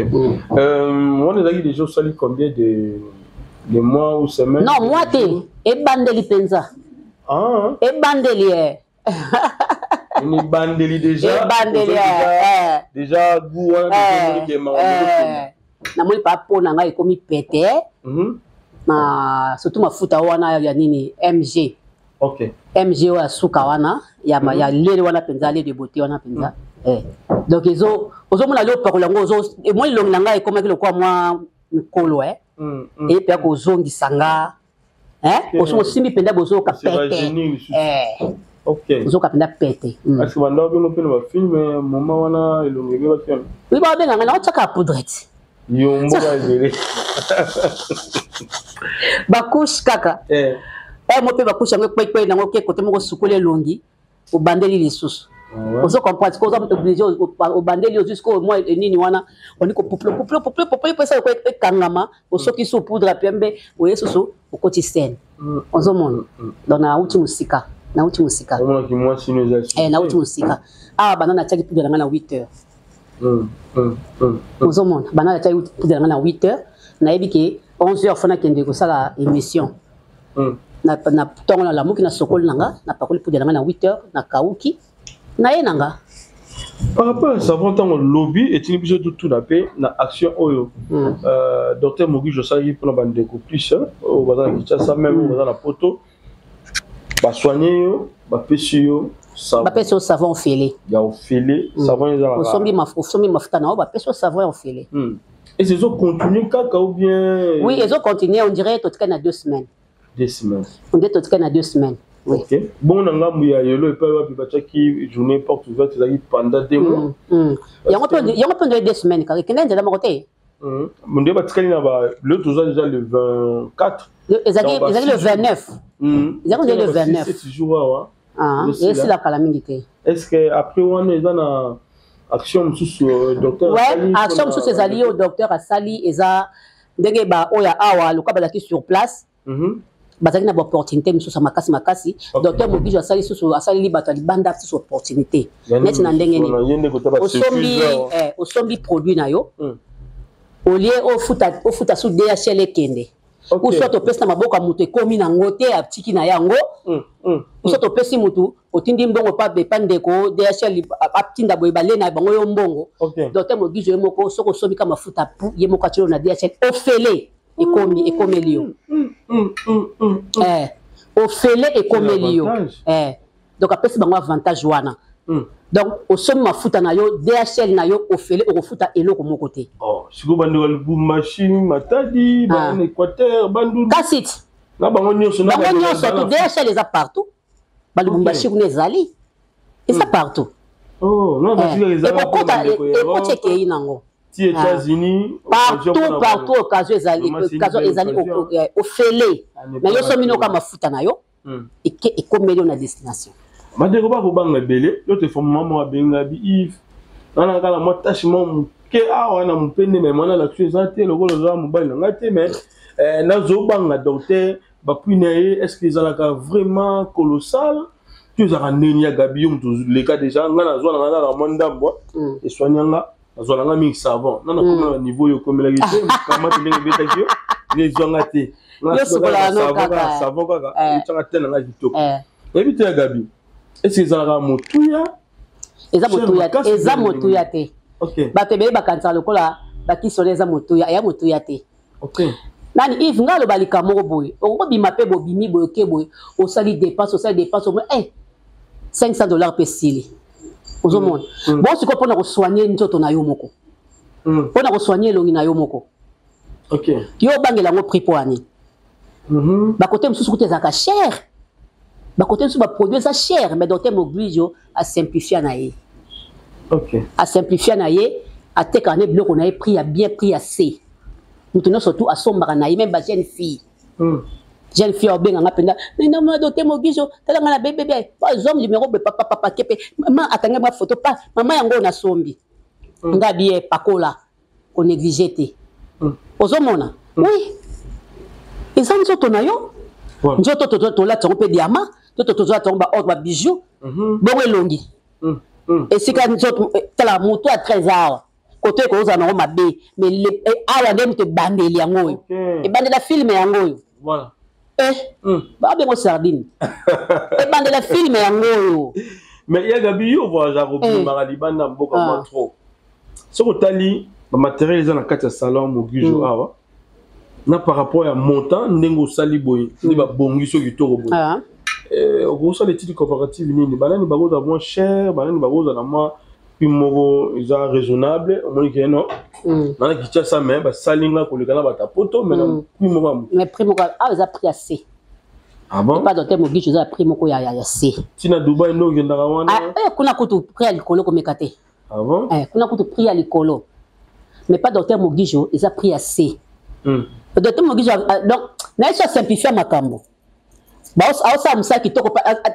Wana ezalaki déjà osali combien de mois ou semaine? Non, mois te, ebandeli mpenza. Ebandeli e. Ebandeli déjà. Ebandeli. Déjà goût wana. Namoni pa mpo na ngai ekomi pete na surtout mafuta wana ya nini, MG. MG oyo ya suka wana ya lele wana mpenza, lait de beauté wana mpenza. Donc ezo ozomona leo opakola yango, emoni elongi na ngai ekomaki lokola mwa mikolo e mpe kozongisa nga osimbi mpenza, bozoyoka pete, ozoyoka mpenza pete. Parce banda obengo mpe na bafilm, moma wana elongi ebebaki wana. Oui, babenganga, naotiaka poudre ti. Yo mboka ebele. Bacouche kaka mo mpe bacouche yango ekwekwei nango ke kote moko, sukoli elongi, obandeli lisusu, ozo comprendre? Sikoyo oza obligé, obandeli, ozwi sikoyo mwa nini wana, oni kopupula pupula pupula pupula mpo esala ekangama, osoki su poudre ya pembe, oye susu okoti scène. Ozomona? Donc nauti mosika, nauti mosika, nauti mosika awa. Banda natiaki poudre na ngai na 8 heures. Ozomona, banda natiaki poudre na nga na 8 heures, nayebi ke 11 heures fo nakende kosala émission. Na ntongo nalamuki, nasokoli na nga, napakoli poudre na nga na 8 heures, nakauki naye na nga. Par rapport à savon, ntango lobi etindi biso totuna mpe na action oyo docteur Mogijo asalaki mpona bandeko plus oyo baza na Kinshasa, même oyo baza na Poto, basoigne yo, bapesi yo savon. Bapesi yo savon ofele. Ya ofele, savon ezalaka. Osombi mafuta na yo, bapesi yo savon ya ofele. Et ezocontinue kaka ou bien? Oui, ezocontinue. On dirait totikali na 2 semaines. 2 semaines. On dirait totikali na 2 semaines, oui. Ok, bon, na ngambu ya yelo epai wapi batiaki journée porte ouverte, ezalaki pendant 2 mois. Yango mpe on dirait 2 semaines kaka, ekende nzela moko te. Nde batikali na ba le, toza déjà le 24. Ezalaki le 29, ezalaki le 29. 7 jours awa. Ah, esila kala mingi te. Est ce que après wana eza na action mosusu docteur? Ouais, action mosusu ezali oyo docteur asali, eza ndenge ba oyo awa lokola bazalaki sur place, bazalaki na baopportunité mosusu ya makasi makasi. Docteur Mogijo asali susu, asaleli bato ya libanda susu opportunité. Neti na ndenge nini? Osombi produit na yo, au lieu ofuta su DHL ekende, ou soit opesi na maboko ya moto, ekomi nango te, atiki na yango, ou soit opesi motu, otindi mbongo pa epa ndeko, DHL atinda boye, bale na bango yo mbongo. Docteur Mogijo ye moko, soki osombi ka mafuta pu, ye moko atili na DHL ofele, ekomi, ekomeli yo. Ofele, ekomeli yo. Donc apesi bango avantage wana. Donc osombi mafuta na yo, DHL na yo ofele, okofuta eloko moko te. Oh, sikoyo bandeko ya Lubumbashi, Matadi, bana Équateur, Bandundu. Kasi ti na bango nyonso. Bango nyonso to DHL eza partout. Balubumbashi kuna ezali, eza partout. Ekokota, ekoti, ekei nango. Ti États-Unis. Partout, partout, occasion ezali, occasion ezali ofele na yo. Somi noka mafuta na yo, eke ekomeli yo na destination. Bandeko bakobanga ebele. Yo te forme mama abenga bi Yves nana kaka na mwa tache mwa moke awa na mopende, mais mwana lakisi eza te lokola oza mobali na ngai te, mais nazobanga docteur bapui na ye, est ce que ezalaka vraiment colossal to ezalaka ndeni? Ya Gabi, yo moto leka déjà, ngai nazwa na ngai nalaka mwa ndambo eswanya nga, nazwa na ngai mingi savon na nakomi na niveau oyo okomelaki te, kamate ndenge ebetaki yo nde ezwanga te. Savon kaka etiaka te na ngai kitoko, oyebi te. Ya Gabi, est ce que ezalaka motuya? Eza motuya, eza motuya te. Bato ebele bakanisaka lokola bakisi wana eza motuya, eya motuya te. Nani Yves, ngai aloba likambo moko boye: okobima mpe bobimi boye, oke boye, osali dépense, osali dépense, omoi 500 $ mpe esili. Ozomona bon, sikoyo mpona kosoigne nzoto na yo moko, mpona kosoigne elongi na yo moko, yo obangela yango prix mpo ya nini? Bakote mosusu kuta ezalaka cher, bakote mosusu baproduit eza cher, mais docteur Mogijo asimplifia na ye. Asimplifia na ye, atekaka ne biloko na ye prix ya bien, prix ya c moto nyonso tu asombaka na ye, même bajeune fille. Jeune fille obenganga mpenza: "Noma docteur Mogijo, tala nga na bebebe, zom numéro boye, papapapa kepe ma akangi ma photo pa mama yango nasombi nga bie, pakola, konéglige te." Ozomona, oui, eza nzoto na yo. Nzoto tolati yango mpe diamant, nzoto tozolata yango baor, babijou, bongo elongi esika nzoto. Tala moto ya 13 awa, koto ekozala nango mabe, mais awa nde moto ebandeli yango oyo, ebandela film yango oyo. Babengo sardine, ebandela film yango oyo. Mais ya Gabi, yo voyage, kobimaka libanda mboka mwa trop, soki otali bamatériel eza na kati ya salon Mogijo awa, na par rapport ya montant ndenge osali boye, nde babongisi yo kitoko boye, okosala étude comparative nini? Banani bakozala mwa cher, banani bakozala mwa prix moko eza raisonnable? Omoni ke no nana Kinshasa, mais basali nga koleka na bato ya Poto, mais na prix moko ya moke. Mais prix moko awa eza prix ya c. Ah bon? Epa docteur Mogijo eza prix moko ya c. Ntina Dubai nde okendaka wana? Kuna kutu prix ya likolo, komeka te. Ah bon? Kuna kutu prix ya likolo, mais pas docteur Mogijo, eza prix ya c. Docteur Mogijo, donc naye so asimplifie makambo, aosala mosala kitoko.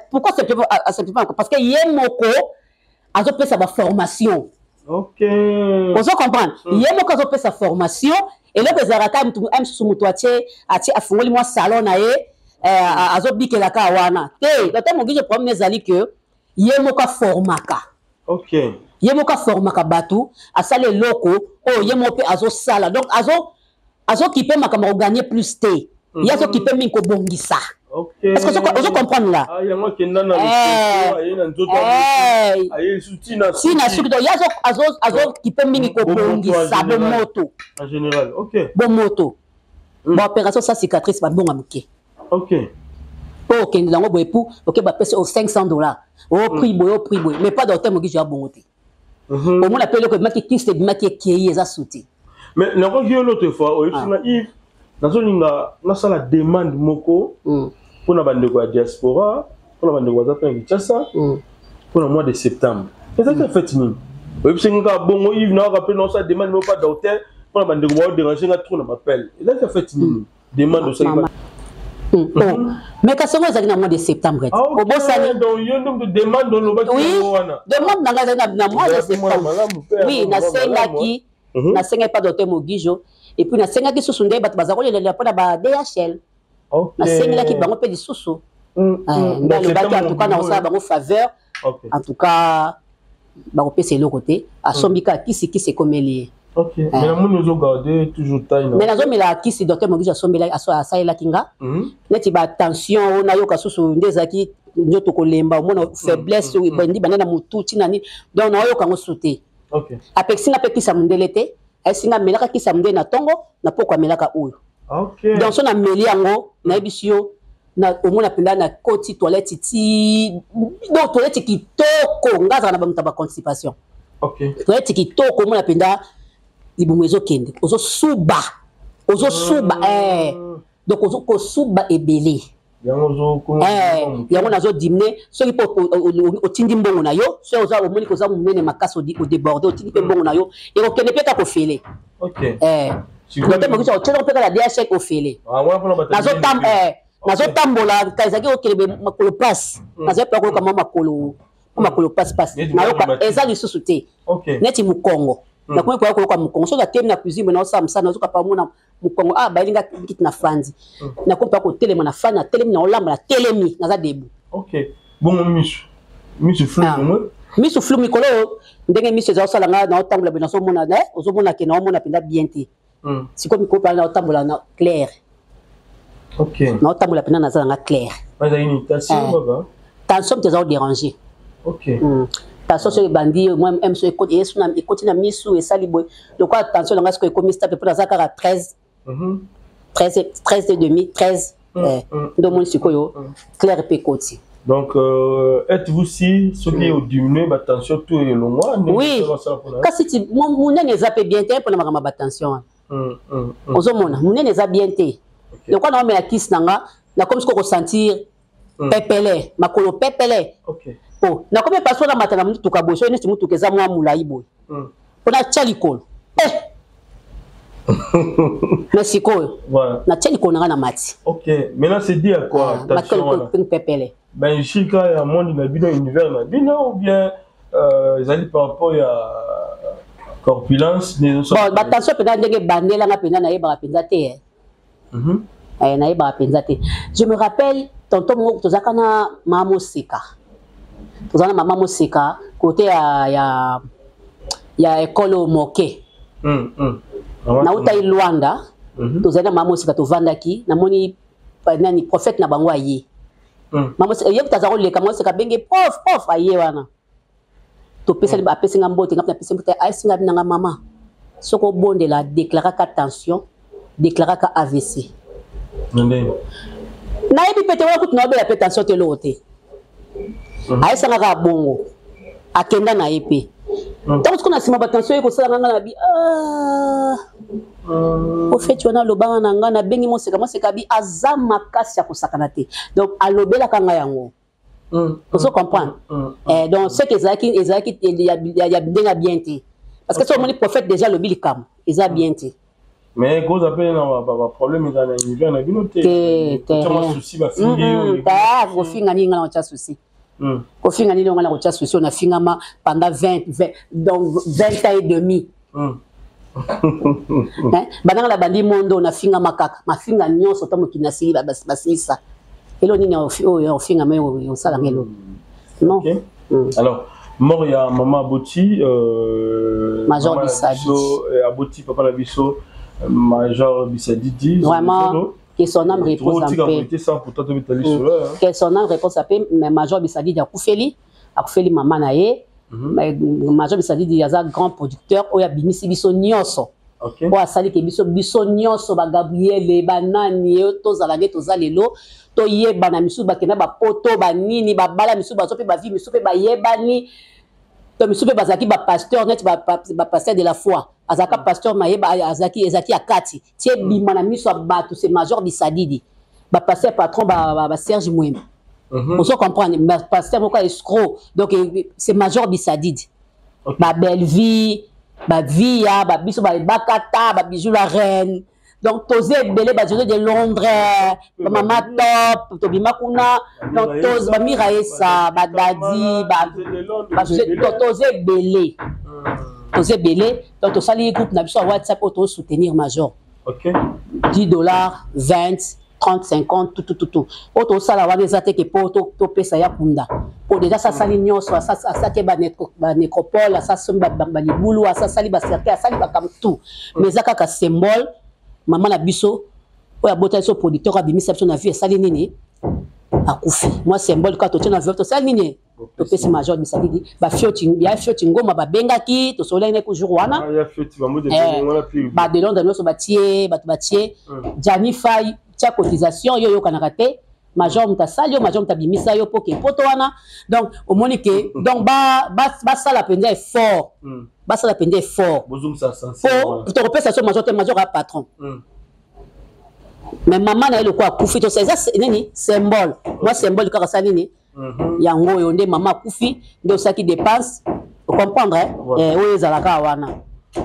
Pourquoi asimplifie makambo? Parce que ye moko azopesa baformation. Ozo comprendre? Ye moko azopesa formation. Eloko ezalaka kaka mutu mosusu, moto atie afungoli mwa salon na ye, azobikela kaka wana te. Docteur Mogijo, problème ezali que ye moko aformaka. Ye moko aformaka bato, asala eloko oyo ye moko mpe azosala. Donc azokipe makambo ya koganye plus te. Ye azokipe mingi kobongisa. Est-ce que ozo comprendre là? Ah, yango akenda na loketo, aye na nzoto ya moto, aye lisusu ti na Ti na suki. Donc ye azokipe mingi kobongisa bomoto. En général, ok. Bomoto. Baopération sa cicatrice, babonga moke. Mpo okende nango boye pu oke bapesi o $500, o prix boye, o prix boye, mais pas docteur Mogijo ya bongo te. Omona mpe eloko ebimaki, kiste ebimaki, ekei, eza suti. Mais nakoki yo l'autre fois oyebisi nga, Yves, nazolinga nasala demande moko mpona bandeko ya diaspora, mpona bandeko baza mpe na Kinshasa, mpona mois de septembre. Ezalaki fête nini? Oyebisi nga kaka bongo, Yves, nayoka mpe naosala demande moko pa docteur mpona bandeko baoderange nga trop na bapele. Ezalaki fête nini demande osali? Oh. Mais kasi yango ezalaki na mois de septembre. Ah, ok. Obosani. Donc yo nde moto demande olobaki Oui, yango wana. Demande na ngai ezalaki na mois de Ozalaki mwana septembre. malamu mpe, Oui, yango mwana nasengaki malamu, hein. nasengaki pa docteur Mogijo, et puis nasengaki susu nde bato baza kolelela mpona ba DHL. Nasengelaki bango mpe lisusu. Nde Donc, alobaki, septembre en tout cas, mobimba nakosala oyo. bango faveur. En tout cas, bakopesa eloko te. Asombi kaka kisi, kisi ekomeli ye. Ok, mais namoni ozogarde toujours taille na Mais nazomela kisi docteur Mogijo asombelaki, asalelaki nga. Neti batension oyo nayoka susu nde ezalaki nzoto kolemba, omona faiblesse oyo ebandi banda na motu ntina nini, donc naoyoka yango su te. Apekisi nga mpe kisi ya mondele te. Ayesi nga amelaka kisi ya mondele na ntongo, na poko amelaka oyo. Donc so nameli yango, nayebisi yo, na omona mpenza na koti toilette ti, donc toilette kitoko. Nga azalaka na bamoto ya baconstipation. Toilette kitoko, omona mpenza libumu ezokende, ozosuba, ozosuba, donc ozokosuba ebele. Yango ozokoma Yango nazodimine. Soki mpo otindi mbongo na yo, soki oza omoni koza monene makasi, odéborde, otindi mpe mbongo na yo, ekokende mpe kaka ofele. Docteur Mogijo otieloko mpe kaka DHL ofele. Ah, wana mpona bato ya minene. Nazotambola, ezalaki okende makolo pasi, nazali mpe koyoka mwa makolo, mwa makolo pasi pasi. Neti Nayoka mwa eza lisusu te. Neti mokongo, nakomi koya koyoka mokongo soki atemi na cuisine boye, naosala mosala, nazoka pa mona mokongo, ah, bayeli nga kiti na fandi, nakomi mpa kotelema na fandi, natelemi, naolamba, natelemi, naza debout. Ok, bongo misu, misu flou? Ah. Bongo misu flou mikolo oyo, ndenge misu eza kosala nga, naotambola boye, nazomona, ozomona ke naomona mpenza bien te. Sikoyo mikolo mpenza naotambola na clair. Naotambola mpenza, naza nanga clair. Bazali ni tension? Baba Tension moto eza kodéranger. Tension soki ebandi, mwa m so ekoti, eyesu na ekoti na misu, esali boye lokola tension na ngai sikoyo ekomi stable, mpo naza kaka 13, 13, 13 et demi, 13. Nde omoni sikoyo clair mpe ekoti. Donc êtes-vous si soki odiminue batension to elongwa ndenge Oui. osala mpona yo? Kasi ti monene eza mpe bien te mpona makambo ya batension wana. Ozomona monene eza bien te. Lokola naomela kisi na nga, nakomi sikoyo kosentir pepele, makolo pepele. Oh, nakomi paso namata na mutuka boye, soki neti mutuka eza mwa molai boye, mpo natya likolo, mais sikoyo natya likolo na nga na mati. Ok, maintenant c'est dit à quoi? Tension wana? Makolo pepele. Bainjika ya monde na bino, univers na bino, ou bien ezali par rapport ya corpulence nde ezosala? Bon, batension mpenza ndenge ebandelanga mpenza, nayebaka mpenza te, eh. Nayebaka mpenza te. Je me rappelle, tonton moko, tozalaka na mama Moseka, tozala na mama Moseka kote ya ekole oyo moke. Nautai Lwanda. Tozali na mama Moseka, tovandaki, namoni nani, prophète na bango aye. Mama Moseka ye kuta aza koleka, mama Moseka abenge prof, prof aye wana, topesani, apesi nga mbote, nga mpe napesi mbote. Ayesi nga nanga: "Mama, soki obondela, déclaraka tension, déclaraka AVC." Na ndenge Nayebi mpe te wana kutu naobela mpe tension te, eloko te. Ayesanga kaka bongo, akenda na ye mpe. Ntango sikoyo na nsima batension ye kosala nga, na bi ah, ofeti wana alobanga na nga, nabengi Moseka, Moseka bi aza makasi ya kosakana te, donc alobelaka ngai yango. Ozo comprendre? Donc ce que ezalaki ya ndenge ya bien te, parce que so omoni prophète déjà alobi likambo, eza bien te. Mais koza mpe na baproblème ezala na univers na bino te? Te, te. Otyama souci, bafingi yo? Ta, kofinga nini? Nga na kotya souci? Kofinga nini? Nga na kotya souci oyo nafingama pendant 20, 20, donc 20 ans et demi. Hein? Bandanga na bandi mondo, nafingama kaka mafinga nyonso ta mokili, nasili basilisa elo nini oyo ofingama, oyo osalanga eloko non. Ok. Alors, Mort ya mama aboti Major mama na Bisadidi. biso, aboti papa na biso Major Bisadidi. Vraiment, que son âme repose en paix. Sans pourtant tobeta lisolo. Que son âme repose en paix. Mais Major Bisadidi akufeli, akufeli mama na ye. Mais Major Bisadidi aza grand producteur oyo abimisi biso nyonso. Oyo asali ke biso biso nyonso ba Gabriel, banani yo tozala nde toza lelo, toyebana misusu bakenda bapoto banini babala misusu bazwa mpe bavi misusu mpe bayebani to misusu mpe bazalaki bapasteur neti bapasteur de la foi azalaka pasteur mayeba azalaki ezalaki ya kati tie bima na miso ya bato. C'est Major Bisadidi, bapasteur patron ba Serge Mwembe. Ozo comprendre, pasteur moko ya escroc. Donc c'est Major Bisadidi, babellevie, bavia, babiso, babakata, babijou la reine. Donc toza ebele, bajose de Londres, bamama top tobima kuna. Donc toza bamira esa badadi bajose, toza ebele, toza ebele. Donc tosali groupe na biso ya WhatsApp oyo tosoutenir Major. 10 $, 20, 30, 50, tout, tout, tout, tout. Oyo tosala wana eza te ke mpo topesa ya kunda, po déjà asasali nyonso, asaki banecropole, asasombi balibulu, asasali bacercueil, asali bakambo tout. Mais eza kaka symbole, mama na biso oyo abota biso, producteur abimisa biso na vie, asali nini, akufi. Mwa symbole kaka totie na vie, tosali nini, topesi Major Bisadidi. Bafioti ya Fioti Ngoma babengaki, tosolaki nde jour wana. Badelondre nyonso batie bato, batie Jani Fai tia cotisation. Yo oyokanaka te, Major moto asali yo, Major moto abimisa yo mpo ke poto wana. Donc omoni ke donc basala mpenza effort, basala mpenza effort po tokopesa so Major te. Major a patron, mais mama na ye lokola akufi, tosa eza nini, symbole, mwa symbole kaka. Asala nini yango oyo nde mama akufi nde osalaki dépense, ocomprendre oyo ezalaka wana.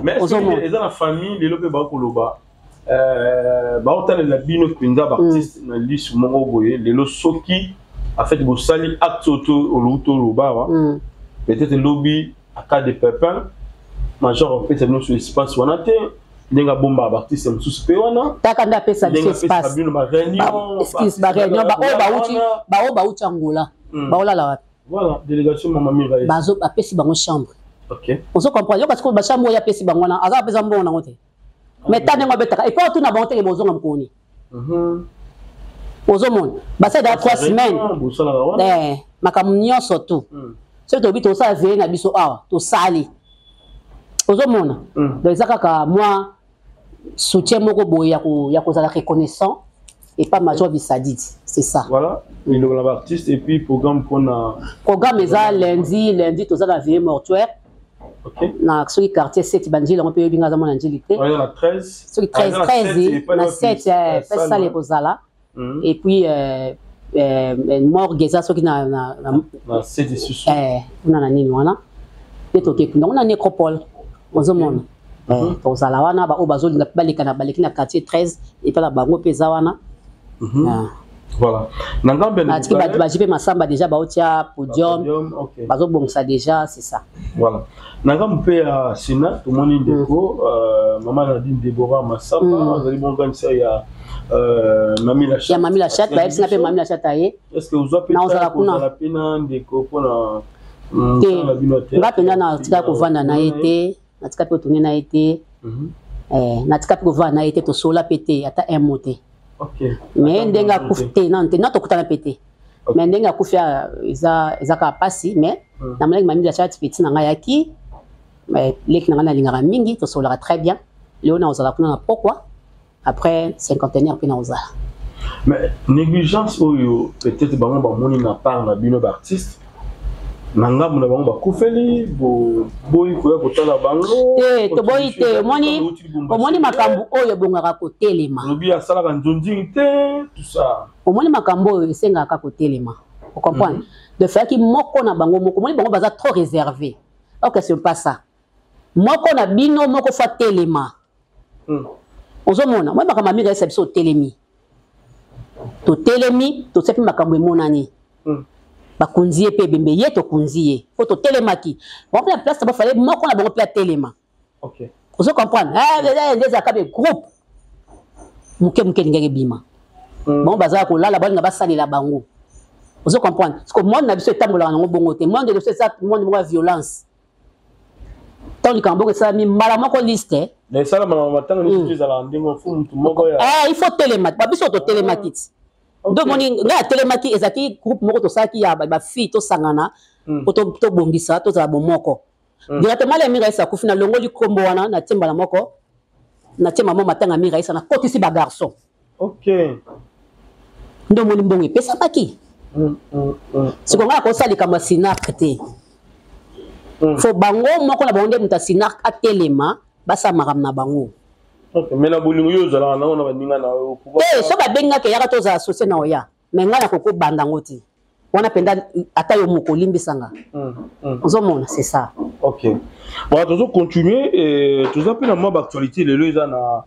Mais eza na famille lelo mpe bakoloba, baotalela bino mpenza baartiste na lisu moko boye. Lelo soki en fait bosali acte oyo to olobi, toloba awa, peut-être lobi en cas de pépin, Major apesa bino so espace wana te, ndenge abombaka baartiste mosusu mpe wana. Taka nde apesa biso espace. Bino baréunion. Excuse, baréunion, baoyo bauti, baoyo bauti Angola, baolala wapi? Voilà, délégation mama Mira. Bazo apesi bango chambre. Ozo comprendre yo, parce que bachambre oyo apesi bango wana, aza apesa mbongo nango te. Mais ta ndenge abetaka epo otuna bango teke bozonga mokoni. Ozomona basali daa 3 semaines, makambo nyonso tu. Soki toyebi tosala veye na biso awa, tosali, ozomona. Donc eza kaka mwa soutien moko boye ya kozala reconnaissant et pas Major Bisadidi, c'est ça. Voilà, liloba na baartiste et puis programme mpona. Programme eza lundi. Lundi toza na veillée mortuaire na soki quartier 7 banjili yango mpe oyebi nga aza mwana njili te. Na 13. Soki 13, 13 na 7 mpe sale ekozala. Et puis morgue eza soki na na 7 lisusu. Kuna na nini wana nde toke kuna, kuna nécropole, ozomona tozala wana. Baoyo bazolinga mpe baleka na baleki na quartier 13 epai na bango mpe eza wana. Voilà, na ngambe. Atiki bato baji mpe masamba déjà baotia podium, bazobongisa déjà, c'est ça. Voilà, na ngambo mpe ya Sénat, tomoni ndeko mama Nadine Débora Masamba azali bonganisa ya Mami la Ya Mami la Chat. Bayebisi nga mpe Mami la Chat aye. Est ce que ozwa mpe Naozala kuna. Mpe na ndeko mpona Te, nga mpenza natika kovanda na ye te, natika mpe kotourner na ye te, natika mpe kovanda na ye te, tosola mpe te ata un mot te. Mais ndenge akufi te, nano te, na tokutana mpe te. Mais ndenge akufi eza kaka mpasi. Mais namonaki Mami la Chat, petit na ngai ayaki, leki na ngai nalingaka mingi, tosololaka très bien. Leo na ozala kuna na pokwa après cinquantenaire mpe na ozala. Mais négligence oyo peut-être bango bamoni na part na bino baartiste, na ngambo na bango bakufeli, boyi koya kotala bango. Te, toboyi te. Omoni, omoni makambo oyo ebongaka kotelema. Lobi asalaka nzonzingi te, tout ça. Omoni makambo oyo esengaka kotelema, ocomprendre? De fayaki moko na bango moko, omoni bango baza trop réservé. Ok, c'est pas ça. Moko na bino moko fa telema. Ozomona moi makambo amika esa biso, otelemi, totelemi, totia mpe makambo emonani. Bakonzi ye mpe ebembe ye, tokonzi ye po totelemaki bango mpe na place na bafale moko na bango mpe atelema. Ozo comprendre, nde ezalaka be groupe moke moke elingaki ebima. Bango bazala kolala, balinga basalela bango. Ozo comprendre? Parce que monde na biso etambolaka nango bongo te. Monde na biso eza monde moko ya violence. Ntango likambo bongo esalami mbala moko liste. Na esalama na matanga nyonso ezalaka ndenge fo motu moko ya eh, il faut telema. Ba biso totelemaki ti. Nde omoni ngai atelemaki, ezalaki groupe moko tosalaki ya bafille, tosangana po tobongisa, tozala bomoko. Directement le Miraisa akufi, nalongoli nkombo wana, natie mbala moko, natie mama matanga Miraisa, nakotisi bagarçon. Nde omoni mbongo epesamaki. Siko ngai akosala likambo ya sinark te. Fo bango moko na bango nde moto ya sinark atelema, basala makambo na bango. Mais na bolingo yo ozalaka nango na baninga na yo? Te, so babengaka eyaka, tozala sosie na oya, mais ngai nakoki kobanda yango te wana mpenza. Ata yo moko olimbisanga, ozomona, c'est ça. Ok, bon, tozo continuer. Toza mpe na mwa baactualité lelo eza na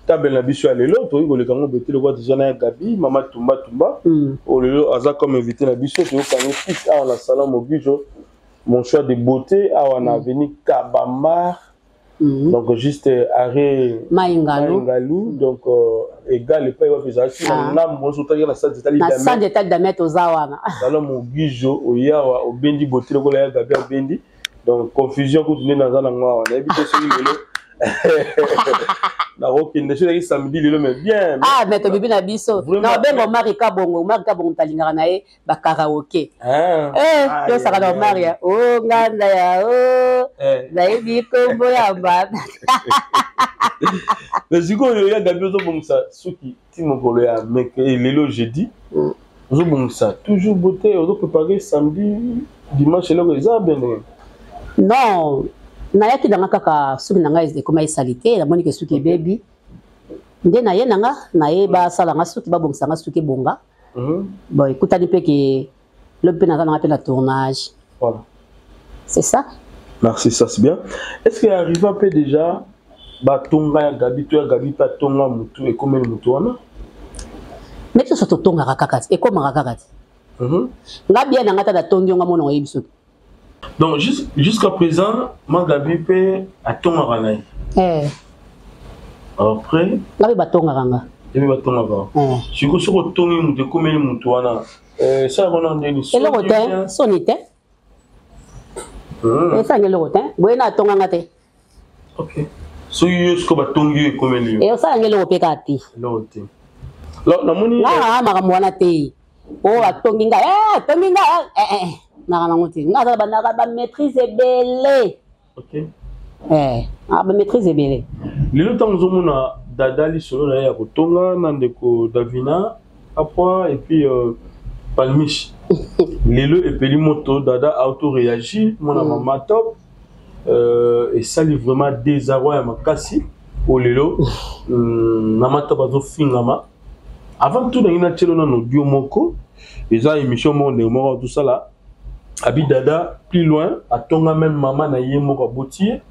table na biso ya lelo. Tokoki koleka yango bete lokola toza na ya Gabi, mama Tumba Tumba, oyo lelo aza comme invité na biso. Toyokani fixe awa na salon Mogijo, Mon Choix de Beauté, awa na avenue Kabambar, donc juste arrêt Maingalu. Maingalu, donc égal epai wapi ezalaki na ngambo nyonso otaki na sante etali. Na sante etali Damien, toza wana. Salon Mogijo, oyawa obendi beauté lokola ya Gabi abendi. Donc confusion kutu nde naza nango awa, nayebi te soki lelo nakokende, soki ezalaki samedi lelo, mais bien. Ah, mais tobibi na biso na obenga Omari Kabongo. Omari Kabongo moto alingaka na ye bakaraoke. Tosaka na Omari ya o nganda ya o nayebi kombo ya mama. Mais sikoyo ya Gabi, ozobongisa soki ti mokolo ya meke lelo jeudi, ozobongisa toujours beauté, ozoprépare samedi, dimanche, eloko eza bien ndenge? Non, nayaki nanga kaka suki na ngai ekoma esali te. Namoni ke suki ebebi, nde naye na nga naye basala nga suki, babongisa nga suki ebonga. Bon, ekutani mpe ke lobi mpe naza nanga mpe na tournage. Voilà. C'est ça. Merci, ça c'est bien. Est ce que arriva mpe déjà batonga ya Gabi to ya Gabi mpe atonga motu, ekomeli motu wana? Mais biso totongaka kaka ti ekomaka kaka ti nga bien na nga ta natongi yo nga mona oyebi soki. Donc jusqu'à présent ma Gabi mpe atongaka na ye? Eh. Après nga mpe batongaka nga. Epe batongaka. Sikoyo soki otongi motu, ekomeli motu wana, esalaka wana ndeni? Eloko te, soni te, esalanga eloko te. Boye na atonganga te. Ok, soki yo sikoyo batongi yo, ekomeli yo? Osalanga eloko mpe kaka te. Eloko te. Namoni nga makambo wana te. Oyo atongi nga, atongi nga, naka nango te. Nga aza banaka bamaîtrise ebele. Bamaîtrise ebele. Lelo ntango ozomona Dada lisolo na ye ya kotonga na ndeko Davina Apoi et puis Palmiche, lelo epeli moto, Dada auto réagir mwana mama top, esali vraiment désarroi ya makasi. Oyo lelo mama top azofingama. Avant tout, nangi natielo nano audio moko, eza émission moko ndenge moko tosala abi Dada plus loin, atonga même mama na ye moko aboti ye.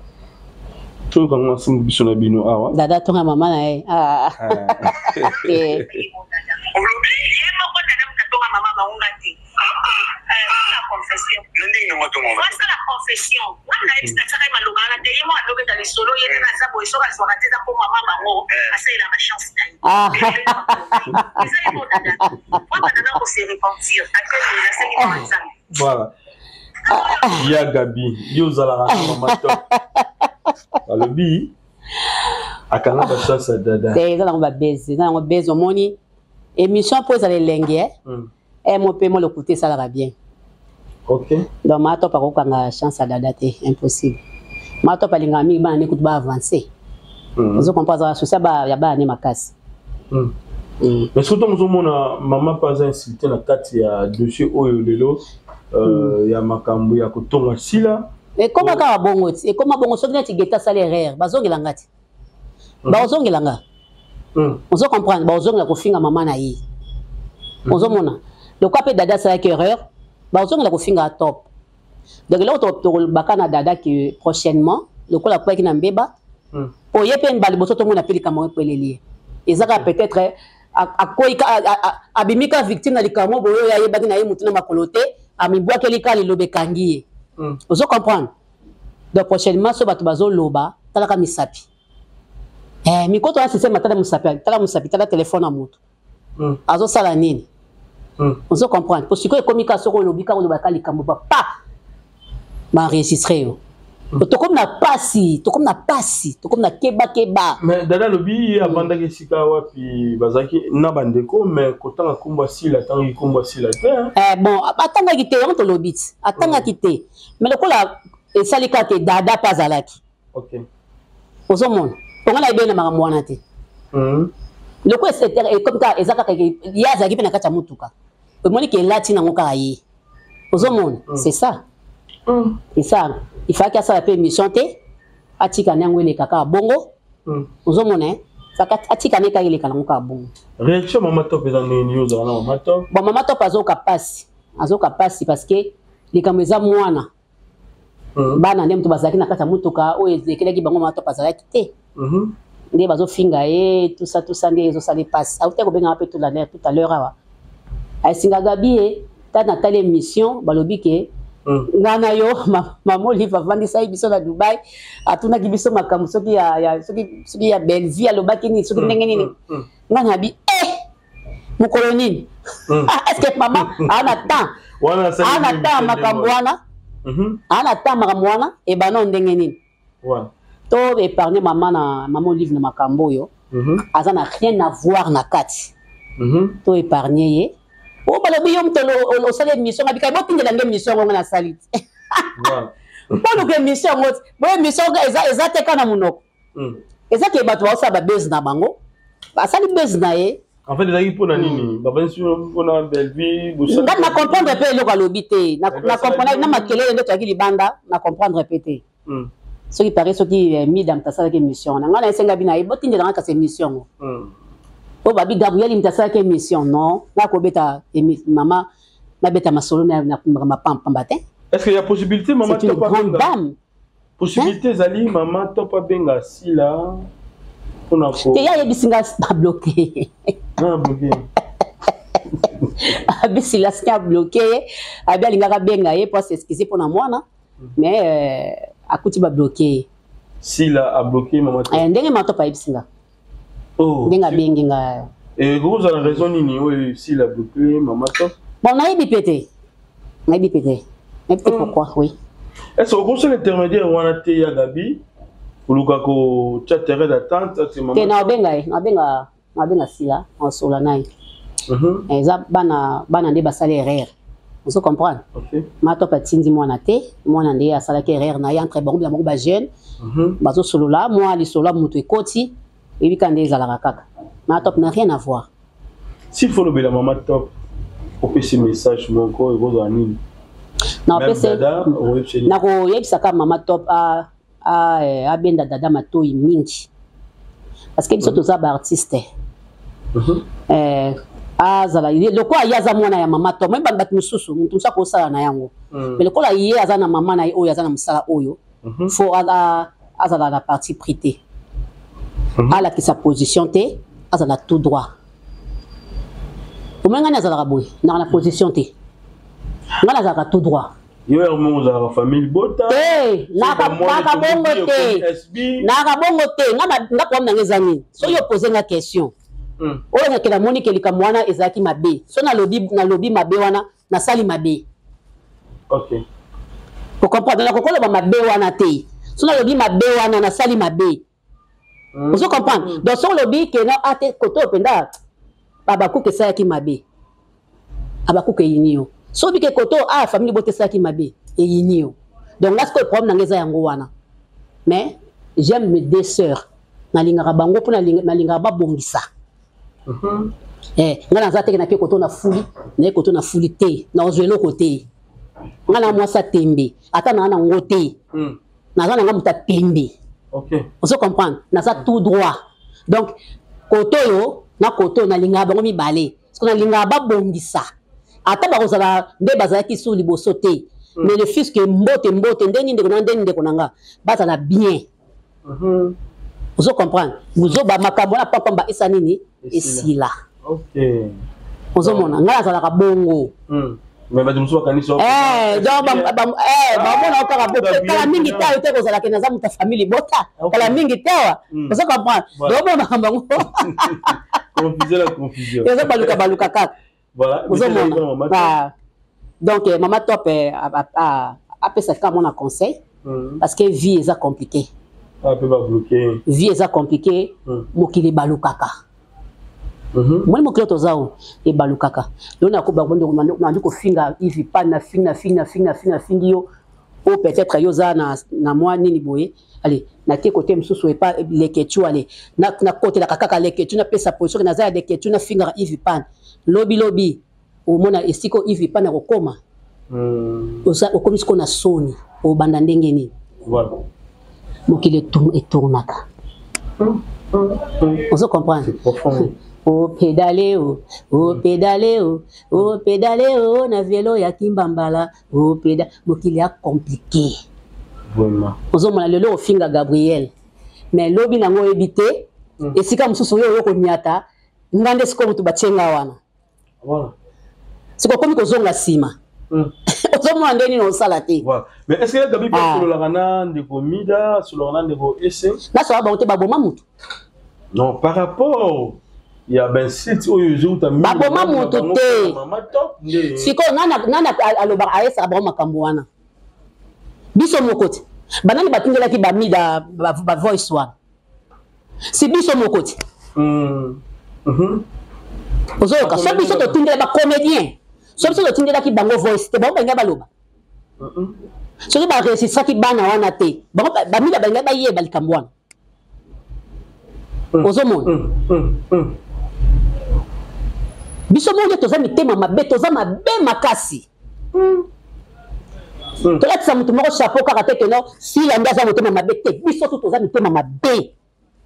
Toyoka ngo ensemble, biso na bino awa. Dada atonga mama na ye? Ah. Olobi ye moko Dada moto atonga mama bango, nga te. Asala confession, asala confession wana. Nayebisi, natiaka ye maloba wana te. Ye moko alobeta lisolo ye te. Naza boye, soki azwaka te, eza mpo mama bango asalelaka chance na ye. Eza ye moko Dada wana. Dada kose repentir ate nasengi na Nzambe. Voilà, ya Gabi, yo ozalaka na mama top, alobi akanga bachance ya Dada. Te, eza nango babese, eza nango bese. Omoni émission mpo ezala elenge mo mpe mo lokuta esalaka bien. Donc maa top akokanga chance ya Dada te, impossible. Maa top alingaka mingi bana ne kutu baavance. Ozo comprendre, azala souci ya bana ne makasi. Mais soki ntango ozomona mama mpe aza insulte na kati ya dossier oyo lelo ya makambo ya kotonga Sila. Ekoma kaka bongo ti ekoma bongo. Soki neti Geta asali erreur, bazongela nga ti, bazongela nga. Ozo comprendre, bazongela kofinga mama na ye. Ozomona lokwa mpe Dada asalaki erreur, bazongela kofinga top. Donc eloko tolobaka na Dada ke prochainement, lokola akweyaki na mbeba, po ye mpe mbala liboso tomona mpe likambo ekweleli ye, eza kaka peut-être akwei, abimi ka victime na likambo boye oyo ayebaki na ye motu na makolo te, amibwakeli ka liloba ekangi ye. Ozo comprendre? Donc prochainement, so bato bazoloba, talaka misapi, mikoto wana système, tala mosapi, tala mosapi, tala telefone ya motu azosala nini. Ozo comprendre? Po sikoyo ekomi kaka soki olobi kaka, olobaka likambo ba pa baenregistre yo. Tokomi na pasi, tokomi na pasi, tokomi na keba keba. Mais Dada alobi ye avandaki esika wapi bazalaki na bandeko, mais kotanga nkombo ya Sila, atangaki nkombo ya Sila te, hein. Eh, bon, atangaki te, yango tolobi ti atangaki te, mais lokola esali kaka te, Dada mpe azalaki. Ozomona, mponga nayebi na makambo wana te. Lokola ekomi kaka, eza kaka ye azalaki mpe na kati ya motuka, omoni ke elati nango kaka ye, ozomona? C'est ça. C'est ça, il fallaki asala mpe émission te, atika na yango eleka kaka bongo. Ozomona, eh? Atika ne kaka eleka nango kaka bongo. Réaction Mama Top eza ndenge nini? Ozala na Mama Top. Bon, Mama Top azoka pasi, azoka pasi, parce que likambo eza mwana. Bana nde moto bazalaki na kati ya motuka oyo elekelaki bango, Mama Top azalaki te. Nde bazofinga ye, tout ça, tout ça, nde ezosala epasi. Auti kobengaka mpe tout à l'heure awa, asinga Gabi ye ta natali émission, balobi ke nga na yo, Mama Olive avandisaki biso na Dubai, atunaki biso makambo soki ya soki ya Bellevie, alobaki nini, soki ndenge nini. Nga na bi eh, mokolo nini? Ah, est ce que mama aa na temps, aa na temps makambo wana, aa na temps makambo wana ebana ndenge nini? To épargne mama na Mama Olive na makambo oyo aza na rien à voir na kati. To épargne ye. Oyo balobi yo moto osali émission, nga bika botindela nde émission yango, nga nasali te mpo luka émission yango te. Boyo émission eza te kaka na monoko, eza ke bato baosala babese na bango, basali bese na ye. En fait, ezalaki mpona nini? Bavandisi mpona Bellevue? Nga na comprendre mpe eloko alobi te, na comprendre na makelele nde toyaki libanda, na comprendre mpe te. Soki pare, soki mida moto asalaki émission wana, ngai na esenga bino aye botindelanga kasi émission yango oyo babi Gabriel moto asalaki émission. Non, nga kobeta mama, nabeta masolo na mapampamba te. Est ce qu'il y a possibilité Mama C'est une grande dame. Possibilité ezali Mama Top abenga Sila mpona ko te, ye ayebisi nga babloquer. Bloqué. Abi Sila siki abloquer ye, abi alingaka abenga ye mpo as'excuser mpona mwana, mais akuti babloquer ye. Sila abloquer Mama Top? Ndenge Mama Top ayebisi nga. Oh, ndenge abengi nga. Ekozala raison nini oyo Sila abloquer Mama Top? Bon, nayebi mpe te, nayebi mpe te, nayebi te pourquoi, oui. Est ce que okosala intermédiaire wana te ya Gabi, koluka kotia terrain d'attente ate Mama? Te, naobenga ye, naobenga, naobenga Sila, naosola na ye. Eza bana, bana nde basali erreur, ozo comprendre? Mama Top atindi mwana te, mwana nde asalaki erreur na ye entre bango na bango, bajeune bazosolola mwa lisolo ya moto ekoti, oyebi kaka nde ezalaka kaka. Mama Top na rien à voir. S'il faut lobela Mama Top, opesi message moko, ekozala nini? Nakoyebisa kaka Mama Top abenda Dada matoi mingi, parce que biso toza baartiste. Azala lokola ye aza mwana ya Mama Top, moyebi bato mosusu, moto mosusu akosala na yango, mais lokola ye aza na mama na ye oyo aza na mosala oyo, faut azala na parti pris te, alakisa position te, azala tout droit. Omoi ngai nazalaka boye, naka na position te, ngai nazalaka tout droit. Yo ya mongo ozalaka famille bota. Te, naka bongo te, naka bongo te. Nga problème nanga eza nini? Soki opose nga question oyo nake namoni ke likambo wana ezalaki mabe, so nalobi, nalobi mabe wana, nasali mabe. Ocomprendre? Nakokoloba mabe wana te, so nalobi mabe wana, nasali mabe. Ozo comprendre? Donc soki olobi ke no ate kote oyo mpenza Abakuka esalaki mabe, Abakuka eyini yo. So obi ke kote oyo ah, famille bote esalaki mabe, eyini yo. Donc nga sikoyo problème nanga eza yango wana. Mais j'aime mes deux sœurs, nalingaka bango mpo nalingaka babongisa. Nga naza teke nake koto na fuli naye koto na fuli te, nazwa eloko te. Nga na mwasi atembe ata naa nango te. Naza nanga moto atembe. Ozo comprendre? Naza tout droit. Donc koto oyo na koto oyo, nalingaka bango mibale, parce que nalingaka babongisa, ata bakozala nde bazalaki su liboso te. Mais le fils ke mbote mbote ndeni ndeko na ndeni ndeko na nga bazala bien. Ozo comprendre? Bozoba makambo wana pampamba esa nini esila. Ozomona, ngai nazalaka bongo. Mais bato mosusu bakanisi Donc bamona kaka kala mingi te ayo te kozalaka naza moto ya famille bota kala mingi te awa. Ozo comprendre? Donc omona makambo yango confusion la confusion. Eza baluka baluka kaka. Voilà. Ozomona. Ah. Donc eh, mama top eh, apesa kaka mwana conseil parce que vie eza compliqué. Ah, pe ba bloquer. Vie eza compliqué. Mokili balukaka. Moni mokili toza o ebalukaka. Yo na ko ba ndio kofinga Yves pa na finga finga finga finga fingi yo o peut-être yo za na na mwa nini boye. Allez, na te côté mosusu epa leketu allez. Na na kotelaka kaka leketu na pesa position na za ya leketu na finga Yves Pan. Lobi lobi omona esika Yves Pan akokoma. Oza okomi siko na soni obanda ndenge nini? Voilà. Mokili etournaka. Ozo comprendre? O pedale o, o pedale o, o pedale o na velo ya Kimbambala, o peda mokili ya compliqué. Vraiment. Ozomona lelo ofinga Gabriel. Mais lobi nango oyebi te, esika mosusu oyo okonyata, nga nde sikoyo moto batie nga wana. Voilà. Sikoyo okomi kozonga nsima. Ozomona nde nini osala te. Voilà. Mais est-ce que Gabi ah. asololaka na ndeko Mida, asololaka na ndeko Ese? Nasola bango te baboma motu. Non, par rapport ya bainsite oyo ezouta baboma motu te. Sikoyo nani alobaka ayesaka bango makambo wana? Biso moko te. Banani batindelaki bamida ba voice wana? Si biso moko te. Ozoyoka so biso totindela ba comédien, so biso totindelaki bango voice te, bango balingai baloba. Soki baregistraki bana wana te, bango bamida balingai bayeba likambo wana. Ozomona biso moko nde toza mitema mabe, toza mabe makasi. Tolatisa motu moko chapeau kaka te keno sila nde aza motema mabe te, biso tu toza mitema mabe.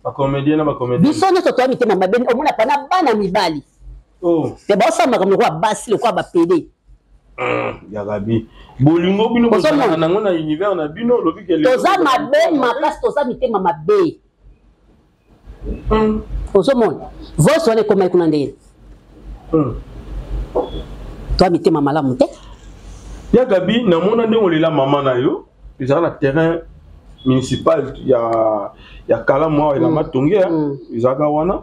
Ba comédien na ba comédien. Biso nyonso toza mitema mabe, omona pa na bana mibali. Te baosala makambo lokola basi, lokola bapede. Ya Gabi. Bolingo bino bozalaka nango na univers na bino, olobi ke toza mabe makasi, toza mitema mabe. Ozomona voice wana ekomaki kuna ndenge. Toza mitema malamu te. Ya Gabi, namona ndenge olela mama na yo, ezalaka na terrain municipal ya Kalamu awa elamba Tonge, ezalaka wana.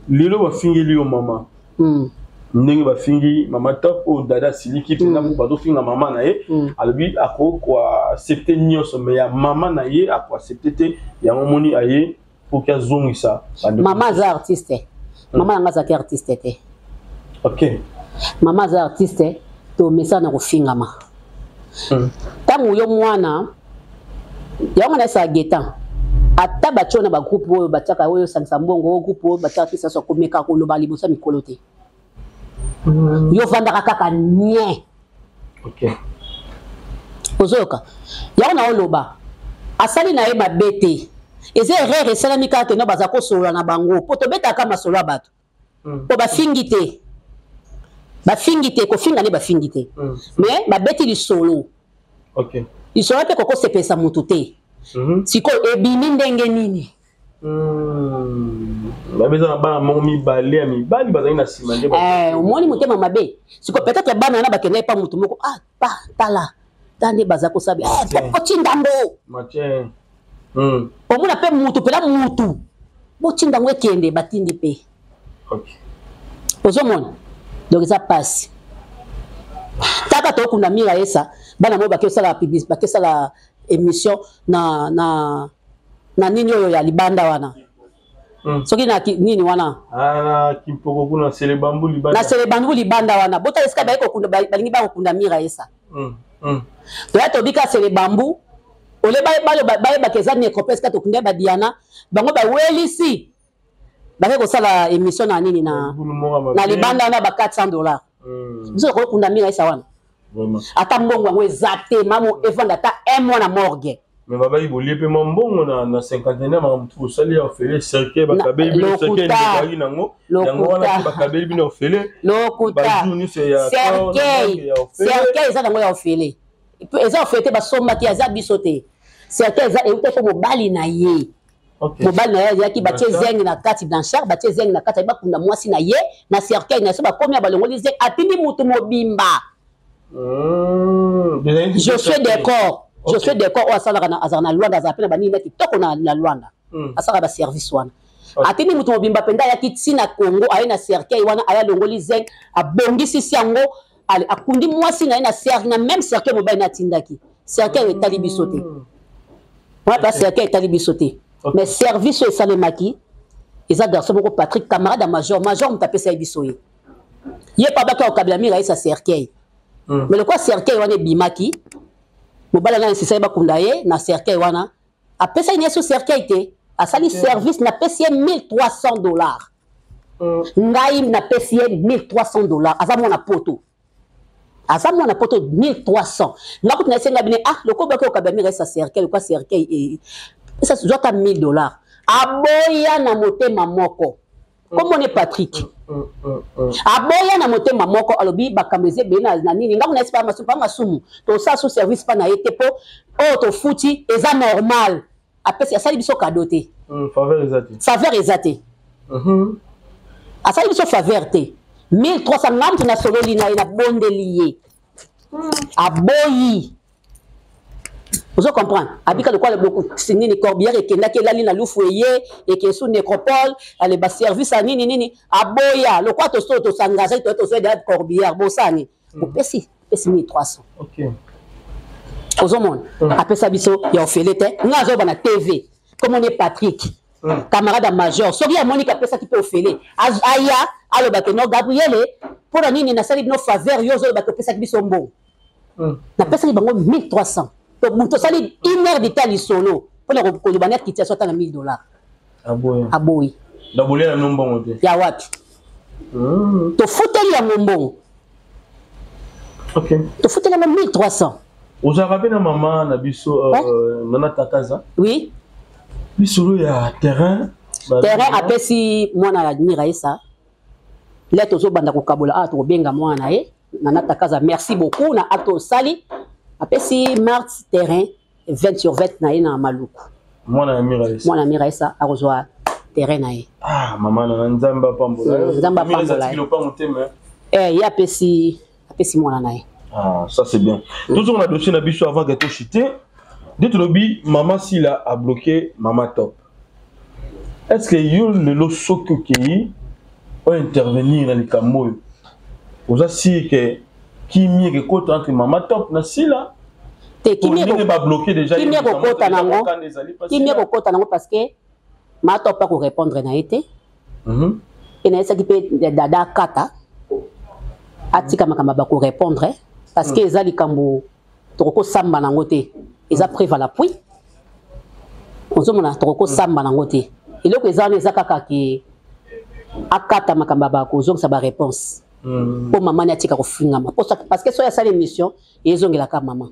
Lelo bafingeli yo mama. Ndenge bafingi mama top oyo dada asiliki mpenza mpo bazofinga mama na ye, alobi akoki koaccepte nyonso mais ya mama na ye akoaccepte te. Yango moni aye mpo ki azongisa bandeko. Mama aza artiste. Mama nanga azalaki artiste te. Mama aza artiste, tomesana na kofingama. Ntango yo mwana yango na esala getan ata batio na bagroupe oyo batiaka oyo osangisa mbongo oyo groupe oyo batiaka kisa so akomeka koloba liboso ya mikolo te. Yo vandaka kaka nie. Ozoyoka yango na oloba asali na ye mabe te, eza erreur esalami kaka keno baza kosolola na bango po tobetaka masolo ya bato. Po bafingi te, bafingi te, kofinga nde bafingi te, mais babeti lisolo. Lisolo mpe kokosepelisa motu te. Sikoyo ebimi ndenge nini? Babeza na bana moko mibale ya mibali bazali na nsima nde omoni motema mabe. Sikoyo peut-être bana wana bakendaki pa motu moko, ah, pa tala ta nde baza kosala botinda ngo. Omona mpe mutu mpela mutu botinda ngo ekende batindi mpe. Ozomona donc eza pasi. Taka tokunda mira esa bana mo bakesala public, bakesala émission na na na nini oyo ya libanda wana. Soki na nini wana? Ah, na kimpoko kuna Selebambu libanda. Na Selebambu libanda wana. Bota esika baye kokunda, balingi ba kokunda mira esa. Toya tobika Selebambu. Ole baye balo baye bakeza nécropole esika tokunda ba Diana, bango ba welisi. Bake kosala émission na nini na na libanda wana ba $400. Biso kokunda mira esa wana. Ata mbongo yango eza te, mamo evanda ata un mois na morgue. Mais baba ibolie pe mbongo na cinquantenaire makambo tu osali ya ofele cercueil bakabeli bino cercueil ndekaki nango yango wana pe bakabeli bino ofele. Lokuta. Ba jour nyonso ya Cercueil. ya ofele. Cercueil eza nango ya ofele. Eza ofele te, basombaki eza biso te. Cercueil eza euta po mobali na ye. Mobali na ye ayaki batie zeng na kati, Blanchard batie zeng na kati, ayi bakunda mwasi na ye na cercueil na so bakomi ya balongoli zeng atindi mutu mobimba. Josué Decor, Josué Decor oyo asalaka na azalaka na Luanda, azalaka pe na banini na kitoko na Luanda. Asalaka ba service wana. Atindi moto mobimba mpenza ayaki ntina Congo, aye na cercueil wana, aye alongoli zeng, abongisisi yango, akundi mwasi na ye na cercueil, na même cercueil mobali na atindaki. Cercueil etali biso te. Wana pa cercueil etali biso te. Mais service oyo esalemaki eza garçon moko Patrick, camarade ya major, major moto apesa ye biso ye. Ye pa baki akokabela mira ye sa cercueil. Mais lokola cercueil wana ebimaki, mobali wana insista ye bakunda ye na cercueil wana, apesaki na ye so cercueil te, asali service, napesi ye 1300 $. Ngai napesi ye 1300 $, aza mwana poto. Aza mwana poto, 1300. Nga kutu nayesenga bine, ah, lokola baki okabela mira ye sa cercueil, lokola cercueil esa zwaka 1000 $. Aboya na motema moko. Komone Patrick. Aboya na motema moko, alobi bakambo eza ebele na nini. Ngai kuna esi pa masumu, pa masumu. Tosala so service pa na ye te po oyo tofuti eza normal. Apesi, asali biso cadeau te. Faveur eza te. Faveur eza te. Asali biso faveur te. 1300 nga mutu nasololi na ye, nabondeli ye. Aboyi. Ozo comprendre? Abika lokola nini corbillard ekendaki elali na lufu eye ekesu nécropole, ale ba service ya nini nini, aboya lokola toso tosengage to toso ya corbillard bosani. Opesi pesi 1300. Ozomona? Apesa biso ya ofele te. Nga azoba na TV. Comme on est Patrick. Camarade ya major, soki amoni kapesaki mpe ofele, aya aloba ke no Gabriele, mpona nini nasali bino faveur, yo ozoloba ke opesaki biso mbongo. Napesaki bango 1300. To tosali une heure de temps lisolo mpona koloba na kitia ata na 1000 $. Aboyi. Aboyi. Dabolia na mbongo te. Ya wapi? Tofuteli yango mbongo. Tofuteli yango 1300. Ozalaka mpe na mama na biso Nana Takaza. Oui. Lisolo ya terrain. Terrain apesi mwana ya Miraesa. Le tozobanda kokabola awa, tokobenga mwana na ye Nana Takaza. Merci beaucoup na acte osali. Apesi Mart terrain 20 sur 20 na ye na Maluku. Mwana ya Miraesa. Mwana ya Miraesa akozwa terrain na ye. Ah, mama na Nzambe apambola. Nzambe apambola ye. Lopango te mais. Eh, ye apesi mwana na ye. Ah, ça c'est bien. Toujours na dossier na biso avant que tochite. Nde tolobi mama Sila a bloqué mama Top. Est-ce que yo lelo soki okei ointervenir na likambo oyo, oza sûr ke kimia ekekota entre mama Top na Sila? Te, kimia babloqué déjà. Kimia ekokota nango, kimia ekokota nango parce que mama Top akorépondre na ye te. E nayesaki mpe dada akata, atika makambo bakorépondre parce que eza likambo tokokosamba nango te, eza preuve à l'appui. Ozomona, tokokosamba nango te. Eloko eza wana eza kaka ke akata makambo ya bakozongisa baréponse mpo mama ni atika kofingama, parce que soki asali émission ezongelaka mama.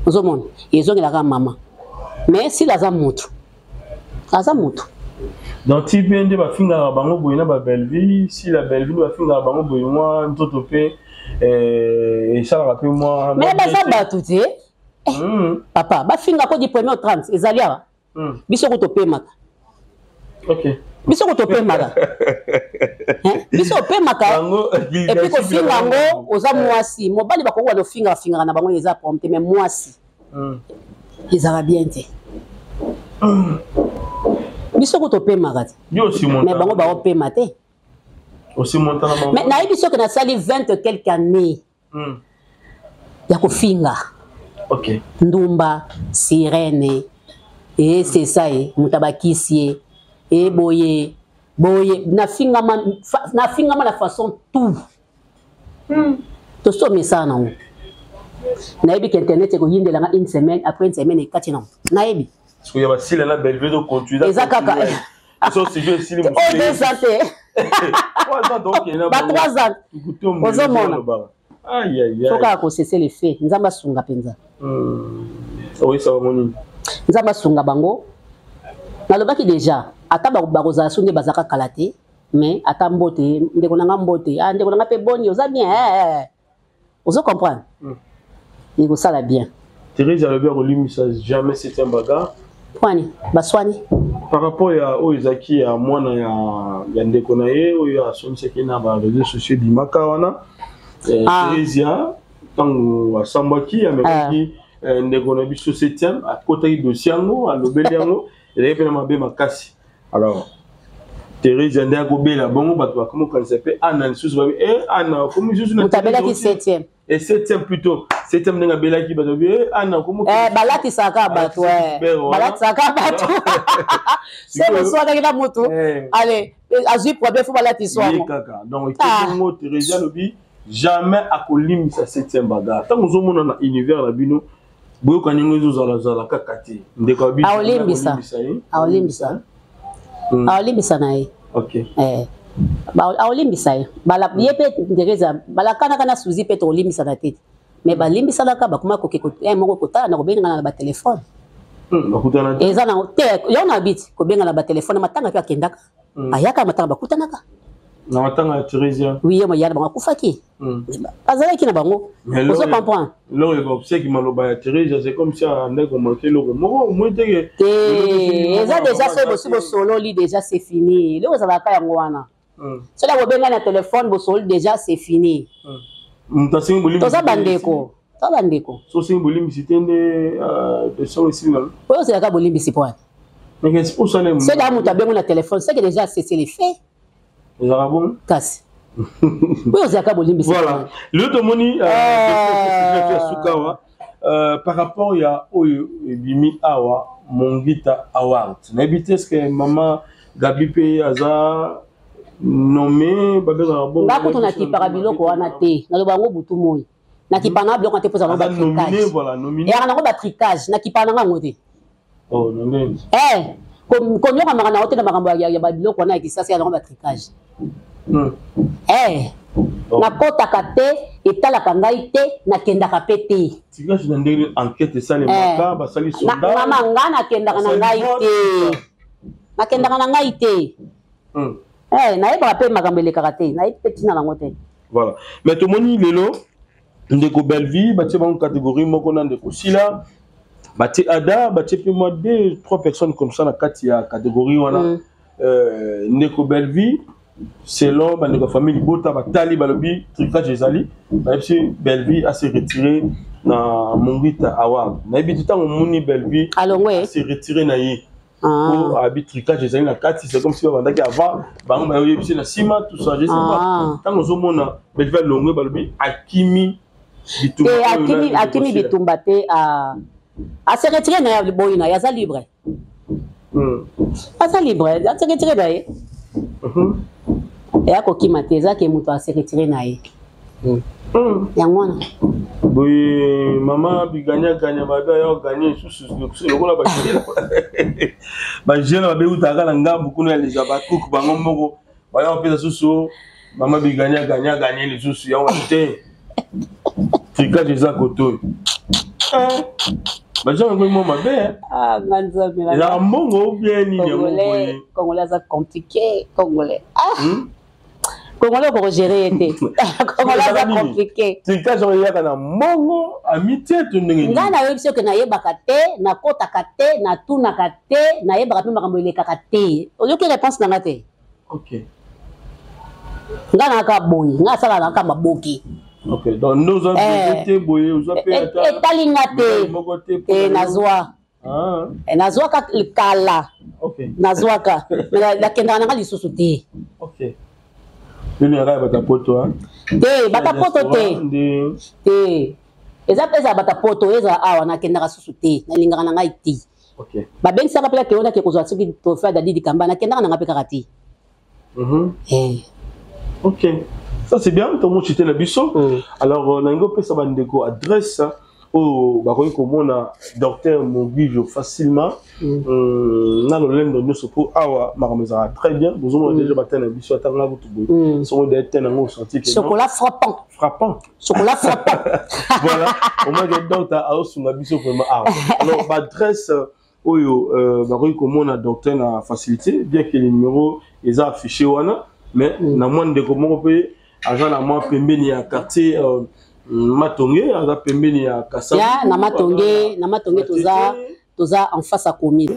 Ozomona, ezongelaka mama, mais sila aza motu, aza motu. Donc ti mpe nde bafingaka bango boye na babellevie, si la Bellevie nde bafingaka bango boye, mwa nzoto mpe esalaka mpe mwa. Mais baza bato te, papa. Bafingako du premier au 30 ezali awa. Biso ko topemaka. Biso ko topemaka, biso opemaka. Et puis kofinga yango, oza mwasi, mobali bakoki wana ofinga, bafingaka na bango, eza problème te, mais mwasi ezalaka bien te. Biso ko topemaka te, mais bango baopema te. Mais nayebi soki nasali 20 quelque année ya kofinga. Ndumba, sirene, esesa ye moto abakisi ye e boye boye, nafingama, nafingama na façon tout. Tosi omesana nango. Nayebi ke internet ekoyindelanga une semaine, après une semaine ekati nango, nayebi. Ya basila na Bellevue tocontinue. Eza kaka oyo 2 ans te, ba 3 ans. Ozomona, faut kaka kocesser le fait. Nzambe asunga mpenza. Oyesa bango nini? Nzambe asunga bango. Nalobaki déjà, ata bakozala so nde bazalaka kala te, mais ata mbote, ndeko na nga, mbote, ah, ndeko na nga mpe, boni, oza bien, eh, eh. Ozo comprendre, ekosala bien. Thérèse alobi akolimisa jamais septième bagarre. Kwani baswani? Par rapport ya oyo ezalaki ya mwana ya ndeko na ye oyo asomisaki na baréseaux sociaux ebimaka wana. Thérésia ntango asambwaki, amekaki ndeko na biso septième, akotaki dossier yango, alobeli yango, ezalaki mpe na mabe makasi. Alors Therese nde akobela bongo, bato bakomi kokanisa mpe Ana lisusu, babi e Ana okomi lisusu na moto abelaki 7e. E 7e plutôt, 7e ndenge abelaki, bato babi e Ana okomi. Eh, balatisaka bato, eh, balatisaka bato se boswanaki na motu, eh. Ale azwi problème, fo balatisa yango kaka. Donc bongo Therese alobi jamais akolimbisa 7e bagarre. Ntango ozomona na univers na bino boyokani yango ezozalazala kaka te, ndeko abi aolimbisa, aolimbisa, aolimbisa na ye. Eh, aolimbisa ye. Ye mpe Therese balakanaka na Suzi mpe tokolimbisanaka te, mais balimbisanaka, bakoma koke moko kotala na kobengana na batelefone. Eza nango te, yo na biti kobengana na batelefone. Matanga mpe akendaka, ayaka matanga, bakutanaka. Na matanga ya Theresia? Oui, ye moyana bango akufaki, bazalaki na bango, ozo comprendre. Eloko ekopseki maloba ya Theresia, c'est comme si andaki komanke eloko moko omoi teke. Te, eza déjà soki bosi bosololi déjà, c'est fini. Eloko ezalaka yango wana, soki bobenga na telefone, bosololi déjà, c'est fini. Moto asengi bolimbisi. Toza bandeko, toza bandeko. So osengi bolimbisi te nde question esili na. Oyo ozelaka bolimbisi po wana, soki aa moto abengo na telefone, c'est que déjà cessez les faits. Ezalaka bongo. Kasi oyo ozalaka bolimbisi. Voilà, lelo tomoni ya suka awa par rapport ya oyo ebimi awa, Mongita Award. Nayebi te, est-ce mama Gabi mpe aza nommé, babengaka bongo? Nga kutu nakipaka biloko wana te, naloba yango butu moi, nakipaka nanga biloko wana te mpo ezala batricage, eyaka nango batricage, nakipaka nanga yango te. Eh, konyokamaka nango te na makambo ya babiloko wana ya kisasa, ya nango batricage. Eh, nakɔtaka te, etalaka ngai te, nakendaka mpe te. Tricage na ndenge enquête esalemaka, basali sondage. Mama, nga nakendaka na ngai te, nakendaka na ngai te. Eh, nayebaka mpe makambo elekaka te, nayebi mpe ntina nango te. Voilà, mais tomoni lelo ndeko Bellevie batie bango catégorie moko na ndeko Sila, batie Ada, batie mpe mwa deux trois personnes comme ça na kati ya catégorie wana. Ndeko Bellevie, selon bandeko ya famille libota batali, balobi trucage ezali, bayebisi Bellevie ase retire na Mongita Award. Nayebi te, ntango omoni Bellevie ase retire na ye po abi trucage ezali na kati, c'est comme si babandaki avant bango, bayoyebisi na nsima, tout ça, je sais pas. Ntango ozomona Bellevie alongwe, balobi akimi bitumba. Akimi bitumba te, ase retire na ye, boyi na ye, aza libre. Aza libre, ase retire na ye. Eya kokima te, eza ke moto ase retire na ye, yango wana. Boye mama biganyaganya, babe aya oganye lisusu lokola bajeune babeutaka na ngambu kuna ya leza bakuku bango moko, baya kopesa susu mama biganyaganya ganye lisusu yango te, tricage eza kotoyo, bajeune yango mwa mabe. Ezalaka mbongo ou bien nini yango boye? Congolais aza compliqué, congolais, ah. Congolais okokogere ye te, congolais aza compliqué. Trucage oyo eyaka na mbongo, amitié to ndenge? Ngai nayebi soki nayebaka te, nakotaka te, natunaka te, nayebaka mpe makambo elekaka te. Oyoki réponse na nga te? Ok. Ngai nayaka boye, ngai asalaka naka maboki. Ok, donc nde oza te boye, oza mpe etali nga te te, nazwa. Eh, nazwaka kala, nazwaka, nakendaka nanga lisusu te. Te, bata poto te te, eza mpe ezala bata poto, ezala awa, nakendaka susu te, nalingaka na ngai te. Babengisaka mpe nakende, nake kozwa soki trophée ya Dadi Dikamba, nakendaka nanga mpe kaka te. Eh. Ok, ça c'est bien, tomochite na biso. Alors nalingi opesa bandeko adresse oyo bakoki komona docteur Mogijo facilement na lolendo nyonso, mpo awa makambo ezalaka très bien. Bozomona déjà batene na biso, atanga kutu boye, songo de tene yango osenti. Chocolat frappant. Frappant. Chocolat frappant. Voilà, au moins que docteur aosunga biso vraiment awa. Alors baadresse oyo bakoki komona docteur na facilité, bien que le numéro eza affiché wana, mais na mwa ndeko moko mpe aza na mwa pembeni ya quartier Matonge, aza pembeni ya Kasa. Ya na Matonge, na Matonge toza en face à commune.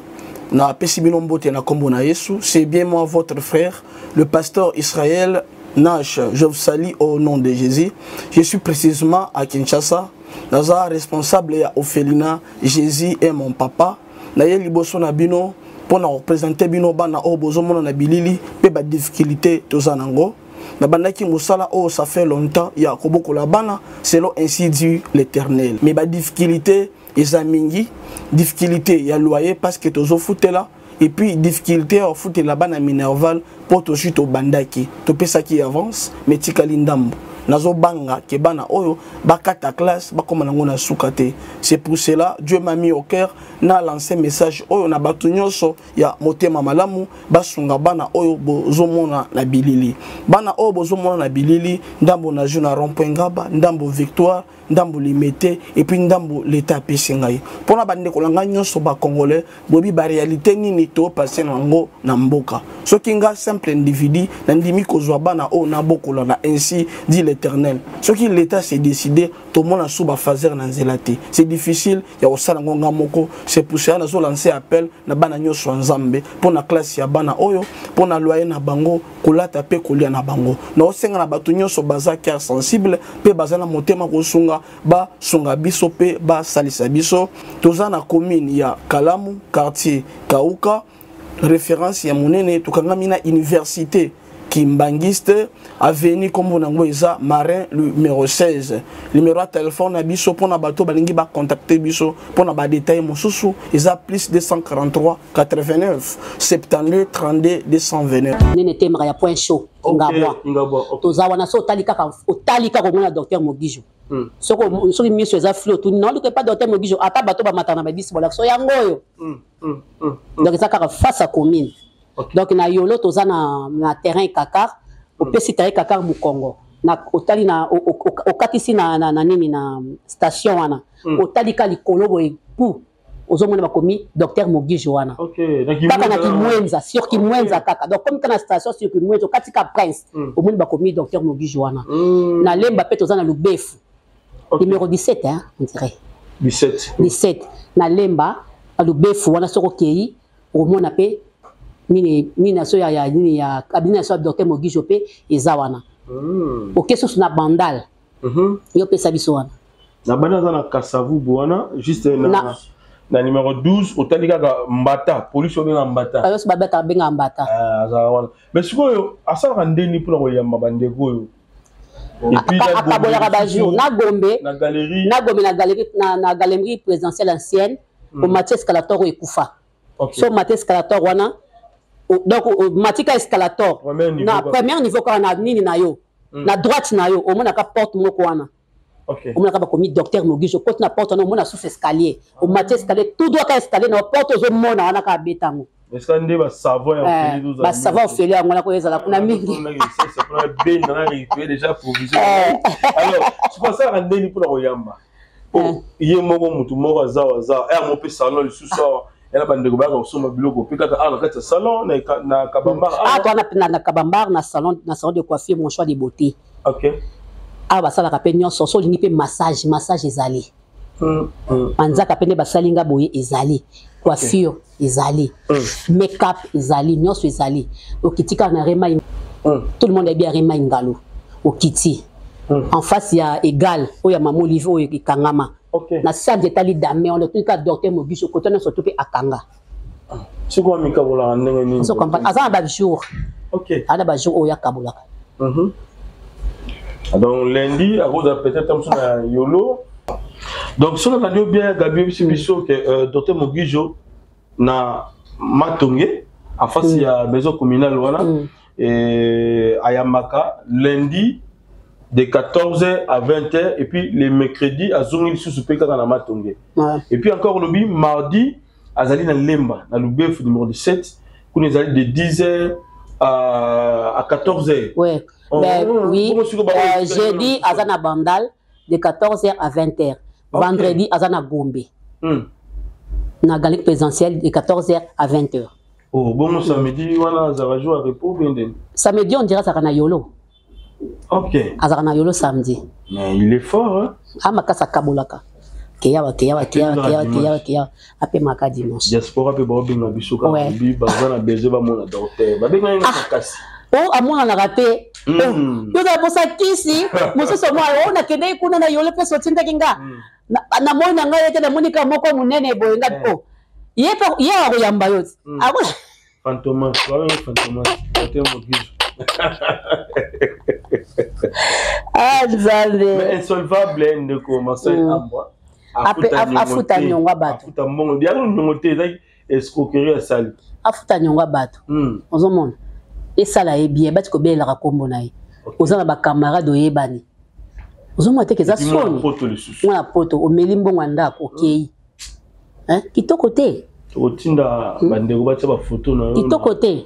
Napesi bino mbote na kombo na Yesu. C'est bien moi, votre frère, le pasteur Israël Nash. Je vous salue au nom de Jésus. Je suis précisément à Kinshasa, naza responsable ya orphelinat Jésus est mon papa. Naye liboso na bino. mpo na kopresente bino bana oyo bozomona na bilili mpe badifficulté toza nango. Nabandaki mosala oyo ça fait longtemps ya kobokola bana selon ainsi dit l'Éternel, mais badifficulté eza mingi. Difficulté ya loyer parce que tozofutela, et puis difficulté ya kofutela bana minerval mpo tozwi, tobandaki, topesaki avance mais tikali ndambo. Nazobanga ke bana oyo bakata classe, bakóma nango na suka te. C'est pour cela Dieu m'a mis au cœur na lancer message oyo na bato nyonso ya motema malamu, basunga bana oyo bozomona na bilili. Bana oyo bozomona na bilili, ndambo nazwi na rond-point Ngaba, ndambo Victoire, ndambo Limete, et puis ndambo leta apesi ngai. Mpona bandeko na ngai nyonso bacongolais, boyebi baréalité nini topase nango na mboka. Soki nga simple individu nandimi kozwa bana oyo nabokola na ainsi dit l'Éternel, soki l'État s'est décidé, tomona su bafaser na nzela te. C'est difficile ya kosala yango nga moko. C'est pour cela nazolancer appel na bana nyonso ya Nzambe mpo na classe ya bana oyo, mpo na loyer na bango, kolata mpe kolia na bango. Naosenga na bato nyonso baza cœur sensible mpe baza na motema kosunga, basunga biso mpe basalisa biso. Toza na commune ya Kalamu, quartier Kauka, référence ya monene. Tokangami na université Kimbangiste, avenue nkombo nango eza Marin, numéro 16. Numéro ya telefone na biso mpona bato balingi bacontacte biso mpona badetail mosusu eza plus 243 89 72 32 229. Nene temaka ya Point Chaud, Ngabwa. Toza wana. So otali kaka, otali kaka, omona docteur Mogijo. Soki miso eza flou, otuni naoluka epa docteur Mogijo. Ata bato bamataka na babisi, bolakisa yango oyo. Donc eza kaka face à commune. Donc na Yolo toza na terrain Kakar. Opesi terrain Kakar mokongo na otali na okatisi na nini, na station wana. Otali ka likolo boye pu ozomona bakomi docteur Mogijo wana. Kaka na Kimwenza, sur Kimwenza kaka. Donc comme na station sur Kimwenza, okati ka Prince, omoni bakomi docteur Mogijo wana. Na Lemba mpe toza na Lubefu, numéro 17, hein, on dirait. 17. 17 na Lemba, na Lubefu wana. Soki okei, okomona mpe nini nini na so ya nini ya cabinet na so ya docteur Mogijo mpe eza wana. Oke susu na Bandal, yo pesa biso wana. Na Bandal aza na Kasavubu wana, juste na numéro 12. Otali kaka Mbata, polisi obenga Mbata. Bayoso babeta babenga Mbata. Ah, azala wana. Mais sikoyo asalaka ndeni mpona koyamba bandeko oyo? Akabolaka bajour na Gombe. Na galerie. Na Gombe, na galerie, na galerie présidentielle ancienne. Omati escalator oyo ekufa. So omati escalator wana, donc omati ka escalator na premier niveau kaka na nini na yo, na droite na yo omonaka porte moko wana. Omonaka bakomi docteur Mogijo. Okoti na porte wana, omona sous escalier. Omati escalier tout droit, ka escalier na porte ozomona wana kaka betango. Esika nde basavon ya ofele. Basavon ofele yango wana koyo ezala kuna mingi. Déjà provision. Alors sikoyo asalaka ndeni mpona koyamba? Po ye moko, motu moko aza aza ere mo mpe salon lisusu awa yana, bandeko bayaka kosomba biloko mpe kaka awa na kati ya salon na Kabambar. Ah, to na Kabambar, na salon de coiffure Mon Choix de Beauté. Awa basalaka mpe nyonso. So olingi mpe massage, massage ezali. Manzaka mpe nde basali nga boye ezali, coiffure ezali, make-up ezali, nyonso ezali. Okiti kaka na Remai, tout le monde ayebi ya Remai Ngalo. Okiti en face ya égal oyo ya Mama Olive oyo ekangama na samedi, etali dame wana, otuni kaka docteur Mogijo kota nyonso to mpe akanga. Soki wamikabolaka ndenge nini? Aza na bajour. Aza na bajour oyo akabolaka. Donc lundi akozala peut-être mosu na Yolo. Donc soki nalandi yo bien, Gabi, oyebisi biso ke docteur Mogijo na Matonge, en face ya maison communale wana, ayambaka lundi de 14h à 20h, et puis le mercredi azongi lisusu mpe kaka na Matonge. Et puis encore olobi mardi azali na Lemba, na Lubefu, numéro 17. Kuna ezali de 10h à 14h. Ouais. Oh, ben, oui, jeudi aza na Bandal de 14h à 20h. Vendredi aza na Gombe, na galerie présidentielle, de 14h à 20h. Oh, bongo samedi wana azalaka jour ya repos bien ndeni? Samedi, on dirait azalaka na Yolo. Azalaka na Yolo samedi. Mais il est fort, hein? Amakasi, akabolaka keyawa keyawa keyawa keyawa keyawa keyawa, apemaka dimanche. Diaspora mpe baobenga biso kaka bi baza na besoin bamona docteur, babengani na makasi. O amonanaka te. Yo ozala mposa kisi mosusu omwa o nakendeki kuna na Yolo mpe sotindaki nga, namoni na ngai ete namoni ka moko monene boye nga o. Ye mpe ye akoyamba yo ti. Ako Fantomas, babengi Fantomas, docteur Mogijo. Ah Nzambe. Mais insolvable ndeko Marcel Ambwa. Afuta nyongo ya bato. Afuta mbongo, yango nyongo te ezaki escroquerie asali. Afuta nyongo ya bato. Ozomona. Esala ye bien, bati kobelelaka nkombo na ye. Oza na bacamarade oyebani. Ozomona te ke eza soni. Mwana poto omeli mbongo ya ndako okei. Kitoko te. Tokotinda bandeko batia bafoto na yo. Kitoko te.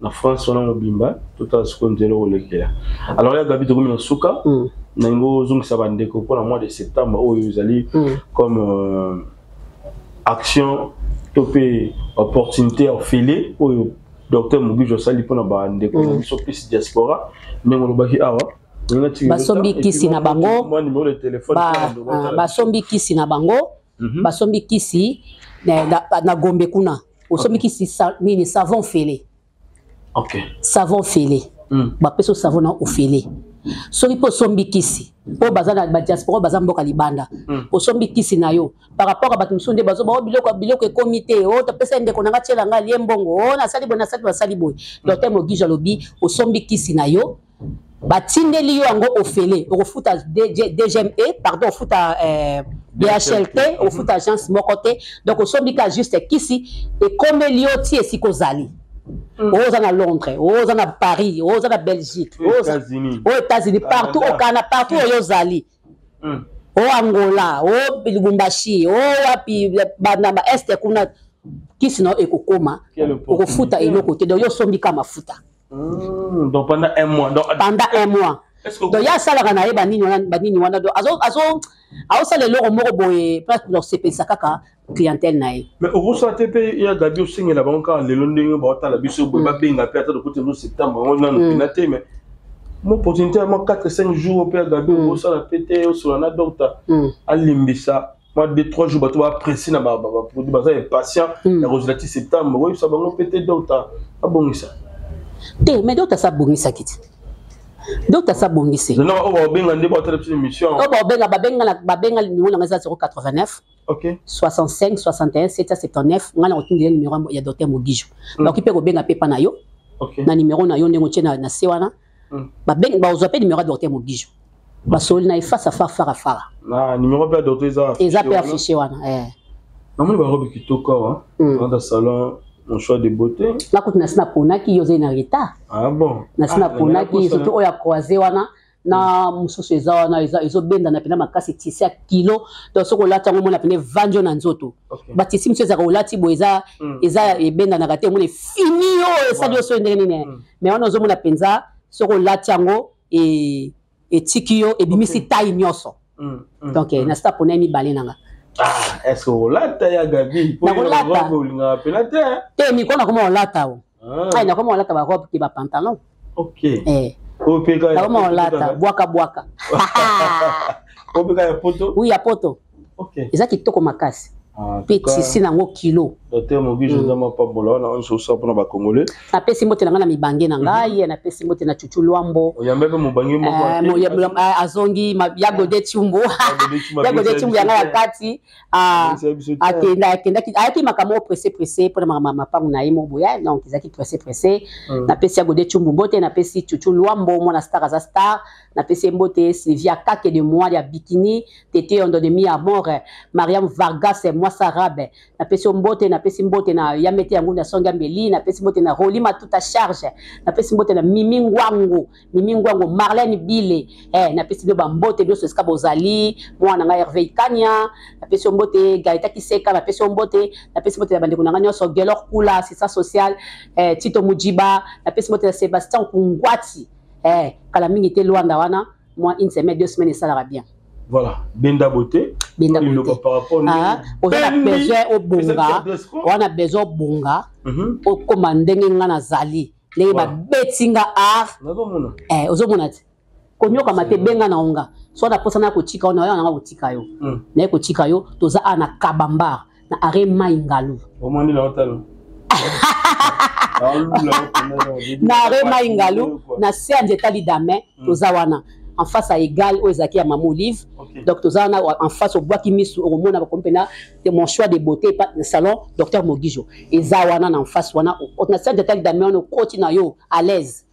Na France wana mobimba totala sikoyo nzela okolekela. Alors ya Gabi, tokomi na suka. Nalingi ozongisa bandeko mpona mois de septembre oyo ezali comme action to mpe opportunité ya ofele oyo docteur Mogijo asali mpona bandeko na biso plus diaspora ndenge olobaki awa. Basombi kisi na bango, basombi kisi na bango, basombi kisi na Gombe kuna. Osombi kisi nini, savon fele. Savon fele. Bapesi yo savon na ofele. Soki mpe osombi kisi oyo baza na badiaspora, baza mboka libanda, osombi kisi na yo par rapport a bato mosusu nde bazoba o biloko biloko ekomi te, o topesa ndeko na nga tiela nga lie mbongo, o nasali boye, nasali nasali boye. Docteur Mogijo alobi osombi kisi na yo, batindeli yo yango ofele, okofuta DGME, pardon, ofuta DHL te, ofuta agence moko te. Donc osombi ka juste kisi, ekomeli yo ti esika ozali. Oyo oza na Londres, oyo oza na Paris, oyo oza na Belgique, oyo États-Unis, partout okana, partout oyo ozali, o Angola, o Lubumbashi, o wapi, na ba est kuna, kisi na yo ekokoma, okofuta eloko te. Donc yo osombi ka mafuta. Donc pendant un mois. Donc, pendant un mois. Donc ye asalaka na ye banini wana, banini wana. Donc azo aosala eloko moko boye place kosepelisa kaka clientèle na ye. Mais okosala te mpe ya Gabi, osengela bango kaka lelo ndenge baotala biso boye, babenga mpe ata tokoti yango septembre yango nano mpena te, mais mo opportunité ya mwa 4 5 jours mpe ya Gabi, okosala mpe te osola na docteur alimbisa mwa 2 3 jours. Bato baapprécie na baproduit, baza impatient ya kozela ti septembre. Oyebisa bango mpe te docteur abongisa. Te, mais docteur asa abongisaki ti, docteur asa abongisi. Non, oyo baobenga nde baotala biso émission. Oyo baobenga, babenga, babenga numéro na ngai eza 089 65 61 779. Ngai na kotindela numéro ya docteur Mogijo. Bakoki mpe kobenga mpe epa na yo na numéro na yo ndenge otie na se wana. Bazwa mpe numéro ya docteur Mogijo, basoli na ye face à face, fara fara. Na numéro mpe ya docteur eza. Eza mpe affiché wana. Namoni barobe kitoko awa na salon Mon Choix de Beauté. Nakuti nasi naponaki, yo ozali na retard. Ah bon? Nasi naponaki, surtout oyo ya croisé wana na mosusu eza wana, ezobendana mpena makasi, tisi ya kilo. Donc soki olati yango, omona pene evandi yo na nzoto. Batisi mosusu ezalaka olati boye, eza eza ebendanaka te, omona efini yo, esali yo soki ndenge nini. Mais wana ozomona mpenza soki olati yango, etiki yo, ebimisi taille nyonso. Donc na sta pona ye mibale nanga. Ah, est-ce que olata ya Gabi? Nakolata. Olingaka mpena te. Te, mikolo nakoma olata o. Ai, nakoma olata barobe ke bapantalon. Nakoma olata bwaka bwaka. Oyo ya poto? Oui, ya poto. Eza kitoko makasi mpe tisi nango kilo. Docteur Mogijo, nzambe apambola wana nyonso osala mpona bacongolais. Napesi mbote na ngai na mibange na ngai, napesi mbote na Chuchu Lwambo. Oyambe mpe mobange moko. Azongi ya Gode Tiumbu, ya Gode Tiumbu ya ngai ya kati. Akendaki, ayaki makambo moko pressé pressé mpona mapango na ye moko boye, donc ezalaki pressé pressé. Napesi ya Gode Tiumbu mbote, napesi Chuchu Lwambo, mwana star, aza star, napesi ye mbote. Sylvia Kake de moi ya bikini, Tete Yondo de Mi Amor, Mariam Vargas mwasi arabe, napesi yo mbote. Napesi mbote na Yamete yango na Songa Mbeli, napesi mbote na Roli Matuta Charge, napesi mbote na Mimi Ngwangu, Mimi Ngwangu, Marlène Bile, napesi bino bambote nyonso esika bozali. Mwana ngai Hervé Kanya, napesi yo mbote. Gaëta Kiseka, napesi yo mbote. Napesi mbote na bandeko na ngai nyonso, Gelor Kula, assistant social, Tito Mujiba, napesi mbote na Sébastien Kungwati, kala mingi te Luanda wana, moi une semaine, 2 semaines esalaka bien. Voilà, Benda Beauté. Benda Beauté. Par rapport oza na besoin obonga, wana besoin obonga, okóma ndenge nga nazali, ndenge babeti nga art, ozomona te konyokama te. Benga na onga so na posa na kotika yo na yo nanga kotika yo, naye kotika yo. Toza awa na Kabambar, na arrêt Mai Ngalu. Omoni na otalo. Na arrêt Mai Ngalu, na se ya nzeta Lidame, toza wana en face ya égal oyo ezalaki ya Mama Olive. Donc toza wana en face, obwaki misu, okomona bakomi mpena mon choix de beauté pa salon docteur Mogijo eza wana na face wana, na centre tali dame wana, okoti na yo à l'aise.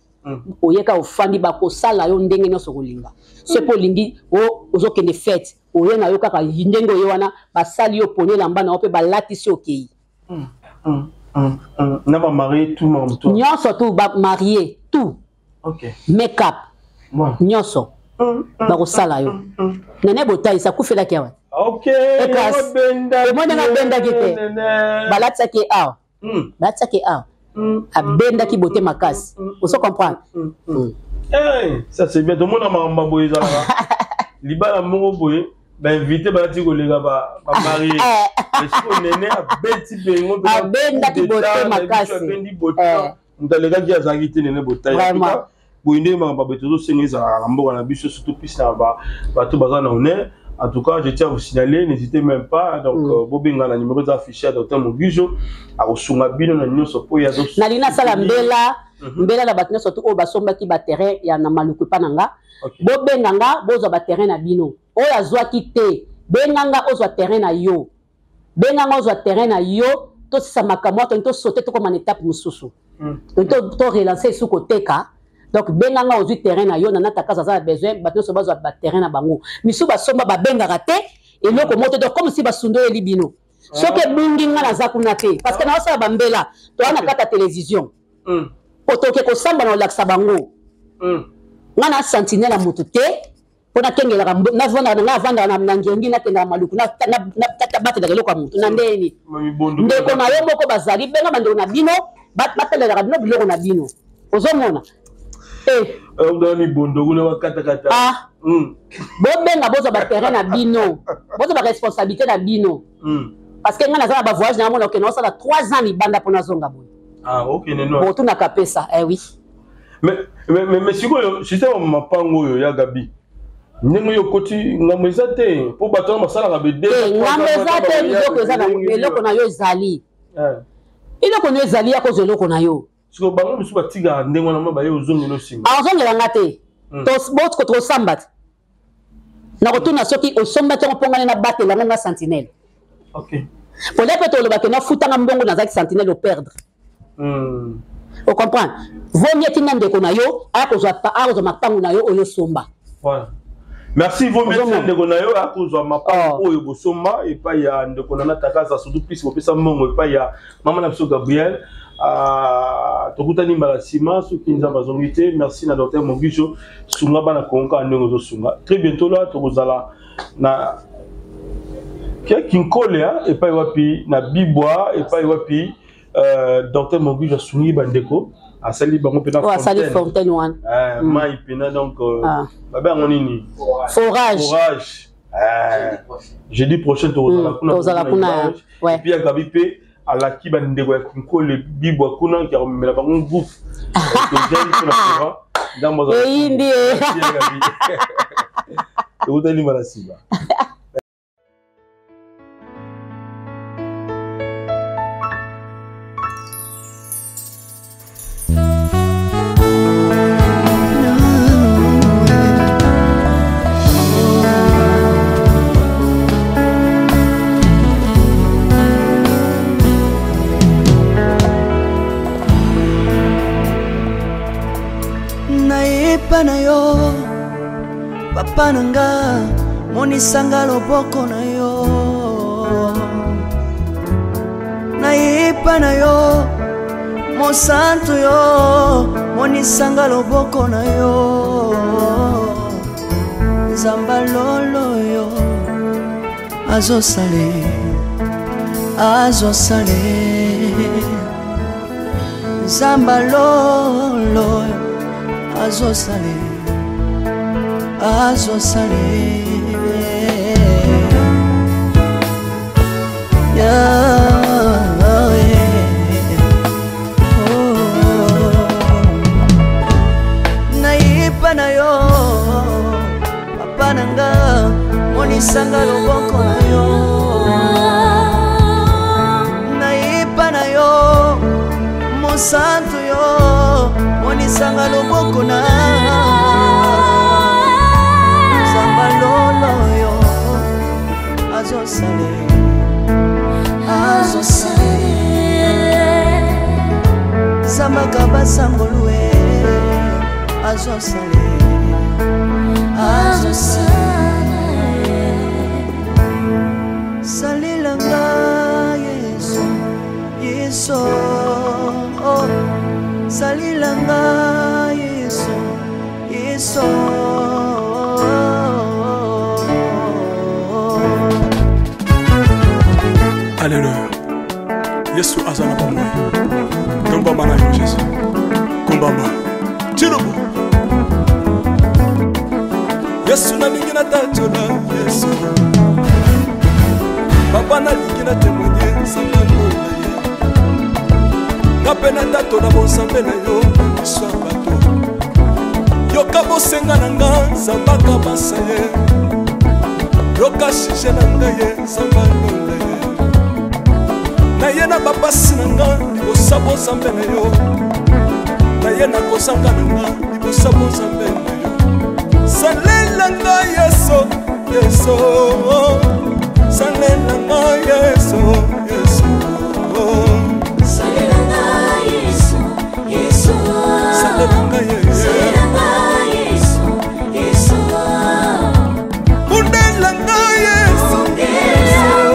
Oyeka, ofandi, bakosala yo ndenge nyonso kolinga. Soki mpo olingi, ozokende fête, oye na yo kaka ndenge oye wana, basali yo, poni elamba na yo mpe balatisi, okei. Na bamarie tout makambo? Nyonso tout, bamarie tout. Make up nyonso bakosala yo. Nene Botalisa akufelaki awa. Omoni ndenge abendaki te, balatisaki ye awa, balatisaki ye awa, abendaki bote makasi, ozo comprendre? Ça c'est bien. Tomona makambo boye ezalaka libala moko boye, bainvité balati koleka bamarie. Siko Nene abeti bengo. Abendaki bote makasi. Abendi bote, moto alekaki azalaki te. Nene Botai boye nde makambo boye tozosenga ezalaka na mboka na biso, surtout plus na bato baza na honneur. En tout cas, je tiens à vous signaler, n'hésitez même pas. Donc, bobenga na numéro eza affiché ya docteur Mogijo, akosunga bino na nyonso po ye. Nalingi nasala mbela, mbela na bato nyonso tu oyo basombaki baterrain ya na Maluku epa na nga. Bobenga nga, bozwa baterrain na bino. Oyo azwaki te, benga nga, ozwa terrain na yo. Benga nga, ozwa terrain na yo. Tosisa makambo wana, tolingi tosaute, tokoma na étape mosusu, to relance esu koteka. Donc benga nga, ozwi terrain na yo. Na Natakaza aza na besoin bato nyonso bazwa baterrain na bango. Misu basomba, babengaka te, eloko moko te. Donc comme si basundoyeli bino, soki ebungi, nga naza kuna te, parce que naosala bambela toza na kati ya télévision po toke kosamba na olakisa bango. Nga na sentinelle ya motu te mpo nakengelaka, navandaka na ngai, avandaka na ngengi, nakendaka Maluku, batelaka eloko ya motu na ndeni. Ndeko na yo moko bazali, benga bandeko na bino, batelelaka bino biloko na bino, ozomona? Mibondo kuna bakatakata. Bobenga, bozwa baterrain na bino, bozwa baresponsabilité na bino, parce que ngai naza na bavoyage na mona, okende osala 3 ans libanda mpo nazonga boye. Botunaka pesa, eh oui. Mais sikoyo système ya mapango oyo ya Gabi, ndenge oyo okoti, ngambo eza te mpo bato wana basalaka bede? Ngambo eza te. Biloko eza na eloko na yo ezali, eloko na yo ezali ya kozwa eloko na yo. Sikoyo bango mosusu batikaka ndenge wana, ma baye ozongela nsima. Azongela nga te, tosamba te. Nakotuna soki osombaki yango mpo ngani nabatela yango, nga sentinelle. Kolia mpe tolobaki, nafutanga mbongo, nazalaki sentinelle, operdre. Ocomprendre? Vaut mieux tinda ndeko na yo akozwa mapango na yo oyo osomba. Voilà. Merci. Vaut mieux tinda ndeko na yo akozwa mapango oyo bosomba epai ya ndeko na Natakaza, surtout plus bopesa mbongo epai ya mama na biso Gabriel. Tokutani mbala nsima soki Nzambe azongi te. Merci na docteur Mogijo. Sunga bana Kongo kaka ndenge ozosunga. Très bientôt la tokozala na Kinkole, epai wapi, na Bibwa, epai wapi docteur Mogijo asungi bandeko, asali bango mpena. Asali fontaine wana. Mai mpena, donc babe yango nini? Forage. Forage. Jeudi prochain tokozala kuna. Tozala kuna. Et puis ya Gabi mpe alaki bandeko ya Kinkole, Bibwa kuna, ya komemela bango groupe tozali mpona courant. Nzambe eyindi. Ekutani mbala nsima. Nayepa na yo, papa na nga, monisanga loboko na yo. Nayepa na yo, mosantu yo, monisanga loboko na yo. Nzamba lolo yo azosale, azosale. Nzamba lolo azosale, azosale. Yeah, oh. Nayepa na yo, papa na nga, monisanga loboko na yo. Nayepa na yo, mosantu yo, monisanga loboko na. Nzamba lolo yo. Azosale, azosale. Zambaka basangolu e, azosale, azosale. Salelanga Yesu, Yesu, oh. Salelanga Yesu, Yesu. Alleluya. Yesu aza na bomoi. Tombama na yo Jésus. Kumbama. Tilobo. Yesu nalingi natatola Yesu. Papa nalingi na témoigner nzambe alola ye. Nga mpe natatola bonzambe na yo na miso ya bato. Yoka bosenga na nga nzambe akabasa ye. Yoka sujet na ngai ye nzambe alola ye. Naye na bapasi na nga libosa bonzambe na yo. Naye na kozanga na nga libosa bonzambe na yo. Salela nga Yesu, Yesu. Salela nga Yesu, Yesu. Salela nga Yesu, Yesu. Salela nga Yesu. Salela nga Yesu, Yesu. Bundela nga Yesu. Bundela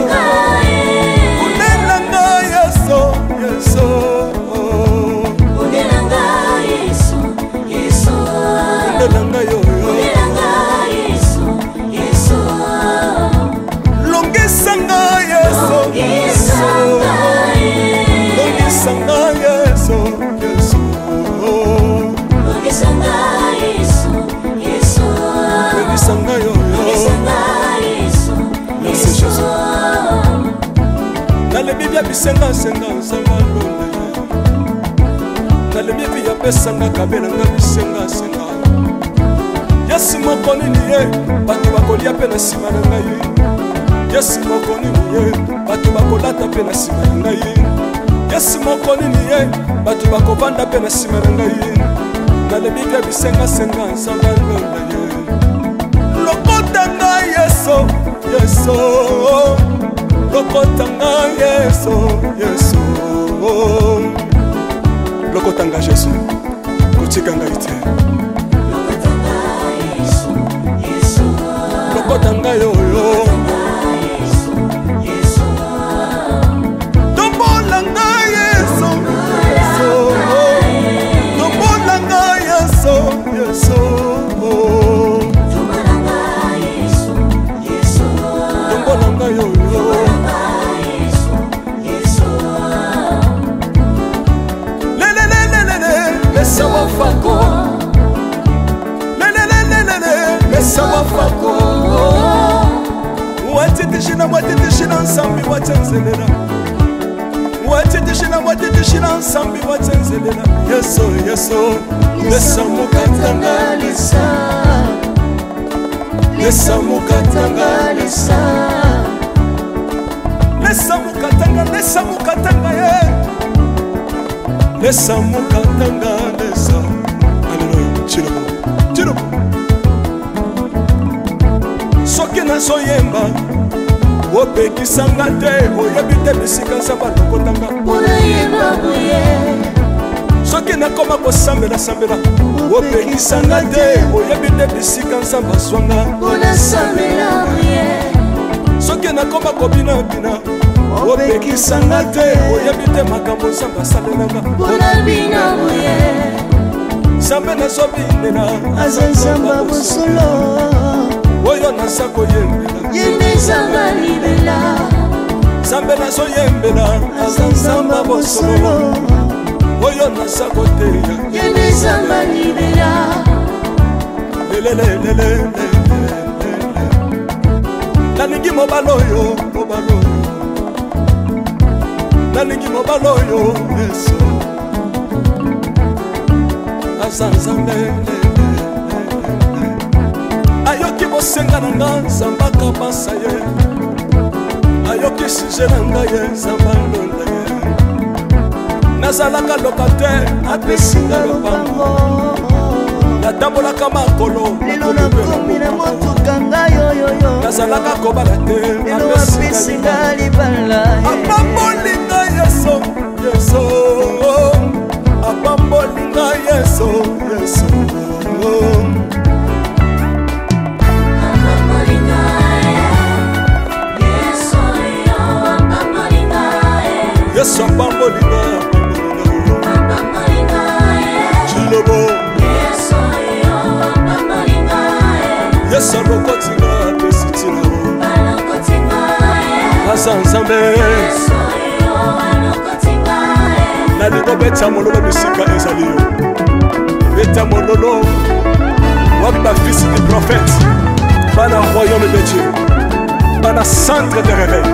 nga Yesu. Bundela nga Yesu, Yesu. Bundela nga Yesu, Yesu. Bundela nga yo, yo. Bundela nga Yesu, Yesu. Longisa nga Yesu, Longisa nga Yesu. Longisa nga Yesu, Yesu. Longisa nga Yesu, Yesu. Longisa nga yo, yo. Longisa nga Yesu, Merci, Yesu. Jésus. Nalebi bia bisengasenga nzambe alonda ye. Nalebi vi apesanga kabelanga bisengasenga. Yesu moko nini ye bato bakolia mpe na nsima na ngai. Yesu moko nini ye bato bakolata mpe na nsima na ngai. Yesu moko nini ye bato bakovanda mpe na nsima na ngai. Nalebi bia bisengasenga nzambe alonda ye. Lokota ngai Yesu, Yesu. Lokota ngai Yesu, Yesu. Lokota ngai Jésus, kotika ngai te. Lokota nga Yesu, Yesu. Lokota ngai oyo. Yesu, Yesu. Tombola ngai Yesu, Yesu. Tombola ngai Yesu, Yesu. Tombola nga Yesu, Yesu. Tombola ngai oyo. Yesu, Yesu. Lelelelelele, lesa wafako. Lelelelelele, lesa wafako. Watitishina, watitishina nsambi watenzelela. Watitishina, watitishina nsambi watenzelela. Yesu, Yesu, lesa mukatanga lesa. Lesa mukatanga lesa. Lesa mukatanga, lesa mukatanga ye. Lesa mukatanga lesa. Alléluia. Chilobo, chilobo. Soki nazoyemba opekisanga te, oyebi te bisika nzambe alokotanga. Unayemba boye. Soki nakoma kosambela-sambela opekisanga te, oyebi te bisika nzambe azwanga. Unasambela boye. Soki nakoma kobinabina opekisanga te, oyebi te makambo nzambe asalelanga. Unabina boye. Nzambe nazobinela Aza nzambe ya bosolo. Oyo naza koyembela Ye nde nzambe ya libela. Nzambe nazoyembela aza nzambe ya bosolo. Oyo naza koteya Ye nde nzambe ya libela. Lelelelelele. Nalingi mobali oyo, mobali oyo. Nalingi mobali oyo Yesu aza nzambe. Ayoki bosenga na nga nzambe akabasa ye. Ayoki sujet na ngai ye nzambe alonda ye. Nazalaka locataire, apesi nga lopango. Natambolaka makolo, Lelo nakomi na motuka ngai oyo. Nazalaka kobala te, apesinga libala. Apambolinga Yesu, Yesu apambolinga, Yesu, Yesu. Yesu apambolinga, apambolinga Chilobo. Yesu alokotinga, apesi ntina. Aza Nzambe. Nalingo beta mololo bisika ezali yo, beta mololo. Wapi bafils du prophète, bana royaume de Dieu, bana centre de réveil?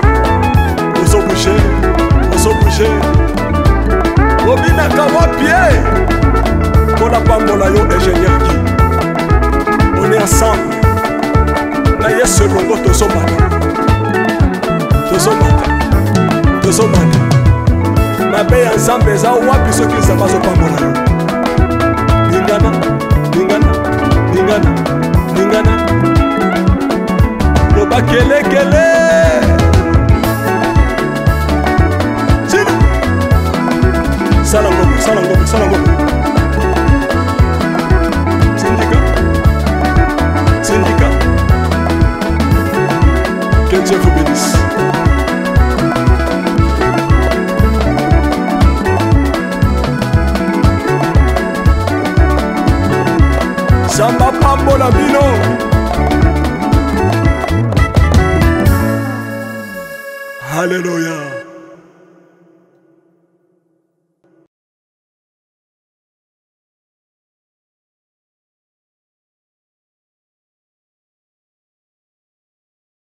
Ozobouge, ozobouge, obinaka wapi ye? Mpona pambola yo, ingénieur Guy. On est ensemble na Yesu elongo. Tozomata, tozomata, tozomata. Mabe ya Nzambe eza wapi soki Nzambe azopambola yo? Lingana, lingana, lingana, lingana, loba kelekele. Tina sala ngombe, sala ngombe, sala ngombe. Tindika, tindika. Que Dieu vous bénisse. Nzambe apambola bino. Halleluya.